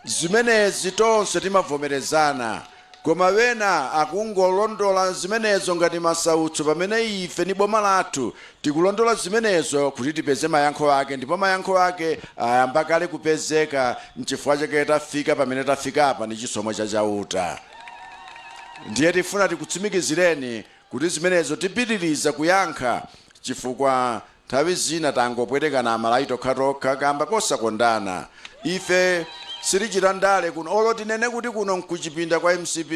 Zimenezi tonse timavomerezana, koma wena akungolondola zimenezo ngati masautso, pamene ife ni boma lathu tikulondola zimenezo kuti tipeze mayankho ake, ndipo mayankho ake ayamba kale kupezeka. Nchifukwa chake tafika pamene tafikapa ndi chisomo cha Chauta. Ndiye tifuna tikutsimikizireni kuti zimenezo tipitiriza kuyankha, chifukwa nthawi zina tangopwetekana amalawi tokhatokha kamba kosakondana. Ife Silichita ndale kuno, olo tinene kuti kuno nkuchipinda kwa MCP.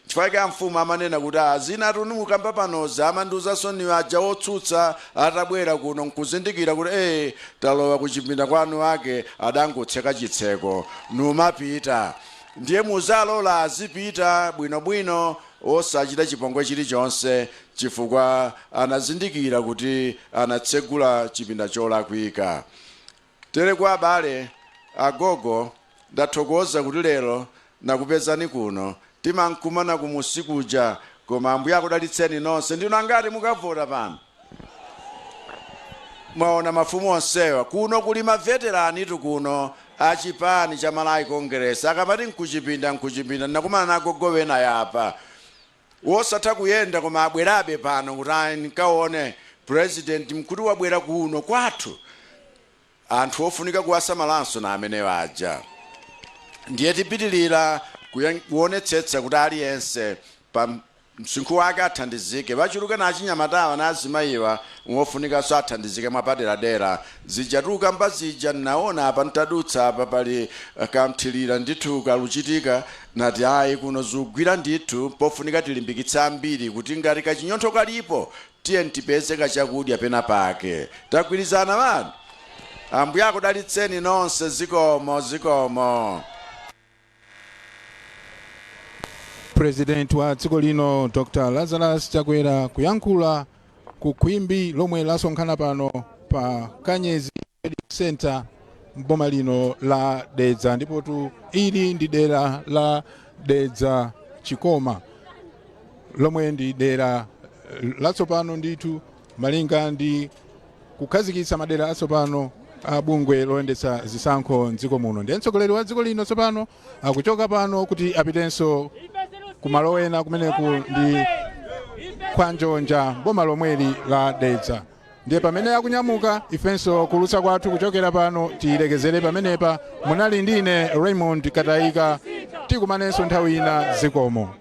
Chifukwa chake amfumu amanena kuti azina atuni mukamba panoza amandiuzanso niwo aja otsutsa atabwera kuno nkuzindikira kuti talowa kuchipinda kwanu ake adangotseka chitseko numapita. Ndiye muzalola azipita bwinobwino osachita chipongwe chilichonse, chifukwa anazindikira kuti anatsegula chipinda cholakwika. Tere kwa abale, agogo, ndathokoza kuti lero nakupezani kuno. Timankumana kumusi kuja, koma Ambuye akudalitseni nonse. Ndinu angati mukavota pano? Mwaona mafumu onsewa kuno, kuli maveterani tu kuno achipani cha Malawi Congress. Akamati nkuchipinda, nkuchipinda. Ndakumana na agogo wena yapa wosatha kuyenda, koma abwerabe pano kuti ayi, nkaone president mkuti wabwera kuno kwathu. Anthu ofunika kuwasamalanso na amenewo aja. Ndiye tipitilira kuonetsetsa kuti aliyense pa msinkhu wake athandizike. Vachuluka na achinyamatawa na azimayiwa, wofunikanso athandizike mwapaderadera. Zijatuka mbazija naona apa ntadutsa apa pali kamthirira ndithu kaluchitika, nati ayi, kuno zugwira ndithu. Pofunika tilimbikitse ambiri kuti ngati kachinyontho kalipo, tiye tipeze kachakudya pena pake. Tagwirizana vanu? Ambuye akudalitseni nonse. Zikomo, zikomo. President wa dziko lino Dr Lazarus Chakwera kuyankhula ku khwimbi lomwe lasonkhana pano pa Kanyezi Center mboma lino la Dedza. Ndipotu ili ndi dera la Dedza Chikoma, lomwe ndi dera latsopano ndithu malinga ndi kukhazikitsa madera atsopano a bungwe loyendetsa zisankho mdziko muno. Ndiye mtsogoleri wa dziko lino tsopano akuchoka pano kuti apitenso kumalo ena, kumeneku ndi Kwanjonja, boma lomweli la Dedza. Ndiye pamene akunyamuka, ifenso kulutsa kwathu kuchokera pano tiyilekezere pamenepa. Munali ndine Raymond Katayika, tikumanenso nthawi ina. Zikomo.